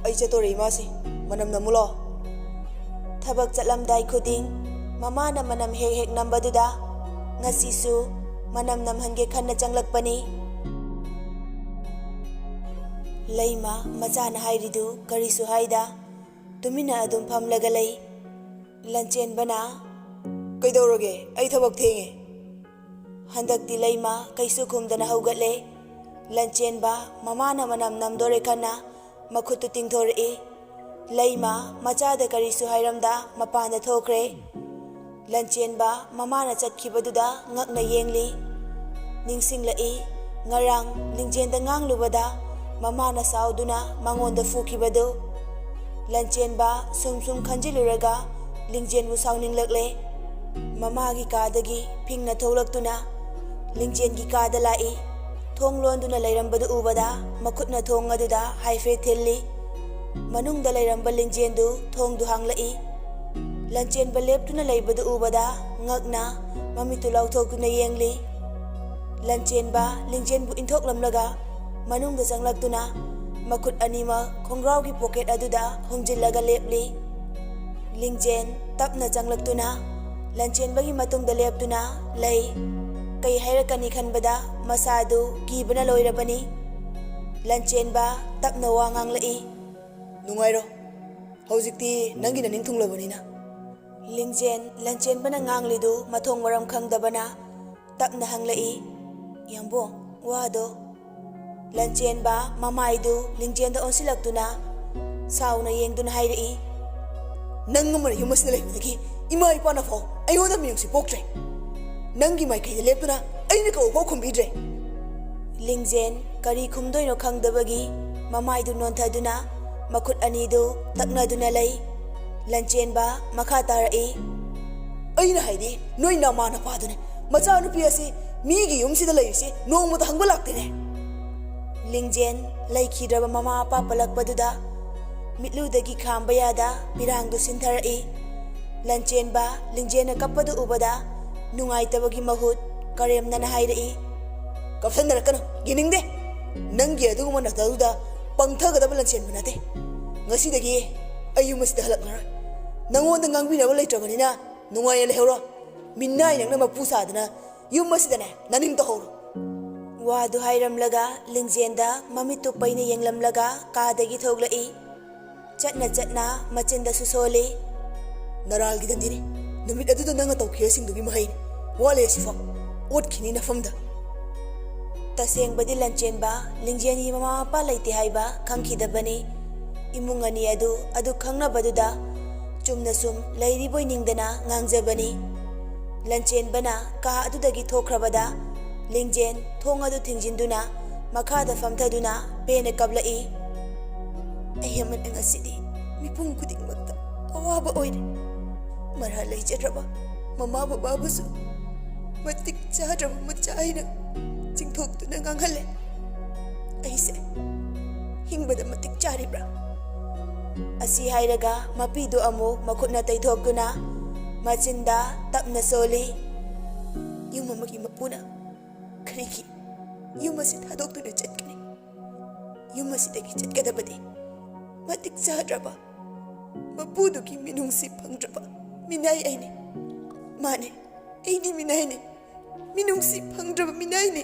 "ꯑꯩ ꯆꯠꯇꯣꯔꯦ ꯏꯃꯥꯁꯤ, ꯃꯅꯝ ꯅꯝꯃꯨ ꯂꯥꯎ꯫" ꯊꯕꯛ ꯆꯠꯂꯝꯗꯥꯏ ꯈꯨꯗꯤꯡ ꯃꯃꯥꯅ ꯃꯅꯝ ꯍꯦꯛ ꯍꯦꯛ ꯅꯝꯕꯗꯨꯗ ꯉꯁꯤꯁꯨ ꯃꯅꯝ ꯅꯝꯍꯟꯒꯦ ꯈꯟꯅ ꯆꯪꯂꯛꯄꯅꯤ꯫ ꯂꯩꯃ ꯃꯆꯥꯅ ꯍꯥꯏꯔꯤꯗꯨ ꯀꯔꯤꯁꯨ ꯍꯥꯏꯗ ꯇꯨꯃꯤꯟꯅ ꯑꯗꯨꯝ ꯐꯝꯂꯒ ꯂꯩ꯫ ꯂꯟꯆꯦꯟꯕꯅ, "ꯀꯩꯗꯧꯔꯒꯦ? ꯑꯩ ꯊꯕꯛ ꯊꯦꯡꯉꯦ꯫" ꯍꯟꯗꯛꯇꯤ ꯂꯩꯃ ꯀꯩꯁꯨ ꯈꯨꯝꯗꯅ ꯍꯧꯒꯠꯂꯦ꯫ ꯂꯟꯆꯦꯟꯕ ꯃꯃꯥꯅ ꯃꯅꯝ ꯅꯝꯗꯣꯔꯦ ꯈꯟꯅ ꯃꯈꯨꯠꯇꯨ ꯇꯤꯡꯊꯣꯔꯛꯏ꯫ ꯂꯩꯃ ꯃꯆꯥꯗ ꯀꯔꯤꯁꯨ ꯍꯥꯏꯔꯝꯗ ꯃꯄꯥꯟꯗ ꯊꯣꯛꯈ꯭ꯔꯦ꯫ ꯂꯟꯆꯦꯟꯕ ꯃꯃꯥꯅ ꯆꯠꯈꯤꯕꯗꯨꯗ ꯉꯛꯅ ꯌꯦꯡꯂꯤ꯫ ꯅꯤꯡꯁꯤꯡꯂꯛꯏ, ꯉꯔꯥꯡ ꯂꯤꯡꯖꯦꯟꯗ ꯉꯥꯡꯂꯨꯕꯗ ꯃꯃꯥꯅ ꯁꯥꯎꯗꯨꯅ ꯃꯉꯣꯟꯗ ꯐꯨꯈꯤꯕꯗꯨ꯫ ꯂꯟꯆꯦꯟꯕ ꯁꯨꯝ ꯁꯨꯝ ꯈꯟꯖꯤꯜꯂꯨꯔꯒ ꯂꯤꯡꯖꯦꯟꯕꯨ ꯁꯥꯎꯅꯤꯡꯂꯛꯂꯦ꯫ ꯃꯃꯥꯒꯤ ꯀꯥꯗꯒꯤ ꯐꯤꯡꯅ ꯊꯣꯛꯂꯛꯇꯨꯅ ꯂꯤꯡꯖꯦꯟꯒꯤ ꯀꯥꯗ ꯂꯥꯛꯏ꯫ ꯊꯣꯡ ꯂꯣꯟꯗꯨꯅ ꯂꯩꯔꯝꯕꯗꯨ ꯎꯕꯗ ꯃꯈꯨꯠꯅ ꯊꯣꯡ ꯑꯗꯨꯗ ꯍꯥꯏꯐꯦꯠ ꯊꯤꯜꯂꯤ꯫ ꯃꯅꯨꯡꯗ ꯂꯩꯔꯝꯕ ꯂꯤꯡꯖꯦꯟꯗꯨ ꯊꯣꯡꯗꯨ ꯍꯥꯡꯂꯛꯏ꯫ ꯂꯟꯆꯦꯟꯕ ꯂꯦꯞꯇꯨꯅ ꯂꯩꯕꯗꯨ ꯎꯕꯗ ꯉꯛꯅ ꯃꯃꯤꯠꯇꯨ ꯂꯥꯎꯊꯣꯛꯇꯨꯅ ꯌꯦꯡꯂꯤ꯫ ꯂꯟꯆꯦꯟꯕ ꯂꯤꯡꯖꯦꯟꯕꯨ ꯏꯟꯊꯣꯛꯂꯝꯂꯒ ꯃꯅꯨꯡꯗ ꯆꯪꯂꯛꯇꯨꯅ ꯃꯈꯨꯠ ꯑꯅꯤꯃꯛ ꯈꯣꯡꯒ꯭ꯔꯥꯎꯒꯤ ꯄꯣꯀꯦꯠ ꯑꯗꯨꯗ ꯍꯨꯝꯖꯤꯜꯂꯒ ꯂꯦꯞꯂꯤ꯫ ꯂꯤꯡꯖꯦꯟ ꯇꯞꯅ ꯆꯪꯂꯛꯇꯨꯅ ꯂꯟꯆꯦꯟꯕꯒꯤ ꯃꯇꯨꯡꯗ ꯂꯦꯞꯇꯨꯅ ꯂꯩ꯫ ꯀꯩ ꯍꯥꯏꯔꯛꯀꯅꯤ ꯈꯟꯕꯗ ꯃꯁꯥꯗꯨ ꯀꯤꯕꯅ ꯂꯣꯏꯔꯕꯅꯤ꯫ ꯂꯟꯆꯦꯟꯕ ꯇꯞꯅ ꯋꯥ ꯉꯥꯡꯂꯛꯏ, "ꯅꯨꯡꯉꯥꯏꯔꯣ, ꯍꯧꯖꯤꯛꯇꯤ ꯅꯪꯒꯤ ꯅꯅꯤꯡ ꯊꯨꯡꯂꯕꯅꯤꯅ꯫" ꯂꯤꯡꯖꯦꯟ ꯂꯟꯆꯦꯟꯕꯅ ꯉꯥꯡꯂꯤꯗꯨ ꯃꯊꯣꯡ ꯃꯔꯝ ꯈꯪꯗꯕꯅ ꯇꯞꯅ ꯍꯪꯂꯛꯏ, "ꯌꯥꯝꯕꯣꯡ, ꯋꯥꯗꯣ?" ꯂꯟꯆꯦꯟꯕ ꯃꯃꯥꯏꯗꯨ ꯂꯤꯡꯖꯦꯟꯗ ꯑꯣꯟꯁꯤꯜꯂꯛꯇꯨꯅ ꯁꯥꯎꯅ ꯌꯦꯡꯗꯨꯅ ꯍꯥꯏꯔꯛꯏ, "ꯅꯪ ꯑꯃꯅ ꯌꯨꯝ ꯑꯁꯤꯗ ꯂꯩꯕꯗꯒꯤ ꯏꯃꯥ ꯏꯄꯥꯅ ꯐꯥꯎ ꯑꯩꯉꯣꯟꯗ ꯃꯤꯅꯨꯡꯁꯤ ꯄꯣꯛꯇ꯭ꯔꯦ꯫ ꯅꯪꯒꯤ ꯃꯥꯏꯀꯩꯗ ꯂꯦꯞꯇꯨꯅ ꯑꯩꯅ ꯀꯧꯕ ꯐꯥꯎ ꯈꯨꯝꯕꯤꯗ꯭ꯔꯦ꯫" ꯂꯤꯡꯖꯦꯟ ꯀꯔꯤ ꯈꯨꯝꯗꯣꯏꯅꯣ ꯈꯪꯗꯕꯒꯤ ꯃꯃꯥꯏꯗꯨ ꯅꯣꯟꯊꯗꯨꯅ ꯃꯈꯨꯠ ꯑꯅꯤꯗꯨ ꯇꯛꯅꯗꯨꯅ ꯂꯩ꯫ ꯂꯟꯆꯦꯟꯕ ꯃꯈꯥ ꯇꯥꯔꯛꯏ, ꯑꯩꯅ ꯍꯥꯏꯗꯤ ꯅꯣꯏ ꯅꯃꯥ ꯅꯄꯥꯗꯨꯅꯦ꯫ ꯃꯆꯥꯅꯨꯄꯤ ꯑꯁꯤ ꯃꯤꯒꯤ ꯌꯨꯝꯁꯤꯗ ꯂꯩꯔꯤꯁꯤ ꯅꯣꯡꯃꯇ ꯍꯪꯕ ꯂꯥꯛꯇꯦꯅꯦ꯫ ꯂꯤꯡꯖꯦꯟ ꯂꯩꯈꯤꯗ꯭ꯔꯕ ꯃꯃꯥ ꯃꯄꯥ ꯄꯜꯂꯛꯄꯗꯨꯗ ꯃꯤꯠꯂꯨꯗꯒꯤ ꯈꯥꯝꯕ ꯌꯥꯗ ꯄꯤꯔꯥꯡꯗꯨ ꯁꯤꯟꯊꯔꯛꯏ꯫ ꯂꯟꯆꯦꯟꯕ ꯂꯤꯡꯖꯦꯟꯅ ꯀꯞꯄꯗꯨ ꯎꯕꯗ ꯅꯨꯡꯉꯥꯏꯇꯕꯒꯤ ꯃꯍꯨꯠ ꯀꯔꯦꯝꯅꯅ ꯍꯥꯏꯔꯛꯏ, "ꯀꯞꯁꯟꯅꯔꯛꯀꯅꯨ, ꯌꯦꯡꯅꯤꯡꯗꯦ꯫ ꯅꯪꯒꯤ ꯑꯗꯨꯒꯨꯝꯕ ꯅꯇꯧꯗꯨꯗ ꯄꯪꯊꯒꯗꯕ ꯂꯟꯆꯦꯟꯕ ꯅꯠꯇꯦ꯫ ꯉꯁꯤꯗꯒꯤ ꯑꯩ ꯌꯨꯝ ꯑꯁꯤꯗ ꯍꯜꯂꯛꯂꯔꯣꯏ꯫ ꯅꯪꯉꯣꯟꯗ ꯉꯥꯡꯕꯤꯅꯕ ꯂꯩꯇ꯭ꯔꯕꯅꯤꯅ ꯅꯨꯡꯉꯥꯏꯅ ꯂꯩꯍꯧꯔꯣ꯫ ꯃꯤꯅꯥꯏ ꯅꯪꯅ ꯃꯄꯨ ꯁꯥꯗꯅ ꯌꯨꯝ ꯑꯁꯤꯗꯅꯦ ꯅꯅꯤꯡ ꯇꯧꯍꯧꯔꯣ꯫" ꯋꯥꯗꯨ ꯍꯥꯏꯔꯝꯂꯒ ꯂꯤꯡꯖꯦꯟꯗ ꯃꯃꯤꯠꯇꯨ ꯄꯩꯅ ꯌꯦꯡꯂꯝꯂꯒ ꯀꯥꯗꯒꯤ ꯊꯣꯛꯂꯛꯏ꯫ ꯆꯠꯅ ꯆꯠꯅ ꯃꯆꯤꯟꯗꯁꯨ ꯁꯣꯜꯂꯤ꯫ "ꯅꯔꯥꯜꯒꯤ ꯗꯟꯗꯤꯅꯤ꯫ ꯅꯨꯃꯤꯠ ꯑꯗꯨꯗ ꯅꯪꯅ ꯇꯧꯈꯤꯕꯁꯤꯡꯗꯨꯒꯤ ꯃꯍꯩꯅꯤ꯫ ꯋꯥꯠꯂꯦ ꯑꯁꯤꯐꯥꯎ꯫ ꯑꯣꯠꯈꯤꯅꯤ ꯅꯐꯝꯗ꯫" ꯇꯁꯦꯡꯕꯗꯤ ꯂꯟꯆꯦꯟꯕ ꯂꯤꯡꯖꯦꯟꯒꯤ ꯃꯃꯥ ꯃꯄꯥ ꯂꯩꯇꯦ ꯍꯥꯏꯕ ꯈꯪꯈꯤꯗꯕꯅꯤ꯫ ꯏꯃꯨꯡ ꯑꯅꯤ ꯑꯗꯨ ꯑꯗꯨ ꯈꯪꯅꯕꯗꯨꯗ ꯆꯨꯝꯅ ꯁꯨꯝ ꯂꯩꯔꯤꯕꯣꯏ ꯅꯤꯡꯗꯅ ꯉꯥꯡꯖꯕꯅꯤ꯫ ꯂꯟꯆꯦꯟꯕꯅ ꯀꯥ ꯑꯗꯨꯗꯒꯤ ꯊꯣꯛꯈ꯭ꯔꯕꯗ ꯂꯤꯡꯖꯦꯟ ꯊꯣꯡ ꯑꯗꯨ ꯊꯤꯡꯖꯤꯟꯗꯨꯅ ꯃꯈꯥꯗ ꯐꯝꯊꯗꯨꯅ ꯄꯦꯟꯅ ꯀꯞꯂꯛꯏ꯫ "ꯑꯩ ꯑꯃꯅ ꯉꯁꯤꯗꯤ ꯃꯤꯄꯨꯝ ꯈꯨꯗꯤꯡꯃꯛꯇ ꯑꯋꯥꯕ ꯑꯣꯏꯔꯦ꯫ ꯃꯔꯥ ꯂꯩꯖꯗ꯭ꯔꯕ ꯃꯃꯥ ꯕꯕꯥꯕꯨꯁꯨ ꯃꯇꯤꯛ ꯆꯥꯗ꯭ꯔꯕ ꯃꯆꯥ ꯑꯩꯅ ꯆꯤꯡꯊꯣꯛꯇꯨꯅ ꯉꯥꯡꯍꯜꯂꯦ꯫ ꯑꯩꯁꯦ ꯍꯤꯡꯕꯗ ꯃꯇꯤꯛ ꯆꯥꯔꯤꯕ꯭ꯔꯥ?" ꯑꯁꯤ ꯍꯥꯏꯔꯒ ꯃꯄꯤꯗꯨ ꯑꯃꯨꯛ ꯃꯈꯨꯠꯅ ꯇꯩꯊꯣꯛꯇꯨꯅ ꯃꯆꯤꯟꯗ ꯇꯞꯅ ꯁꯣꯜꯂꯤ꯫ "ꯌꯨꯝ ꯑꯃꯒꯤ ꯃꯄꯨꯅ ꯀꯔꯤꯒꯤ ꯌꯨꯝ ꯑꯁꯤ ꯊꯥꯗꯣꯛꯇꯨꯅ ꯆꯠꯀꯅꯤ? ꯌꯨꯝ ꯑꯁꯤꯗꯒꯤ ꯆꯠꯀꯗꯕꯗꯤ ꯃꯇꯤꯛ ꯆꯥꯗ꯭ꯔꯕ ꯃꯄꯨꯗꯨꯒꯤ ꯃꯤꯅꯨꯡꯁꯤ ꯐꯪꯗ꯭ꯔꯕ ꯃꯤꯅꯥꯏ ꯑꯩꯅꯤ꯫ ꯃꯥꯅꯦ, ꯑꯩꯗꯤ ꯃꯤꯅꯥꯏꯅꯤ꯫ ꯃꯤꯅꯨꯡꯁꯤ ꯐꯪꯗ꯭ꯔꯕ ꯃꯤꯅꯥꯏꯅꯤ꯫"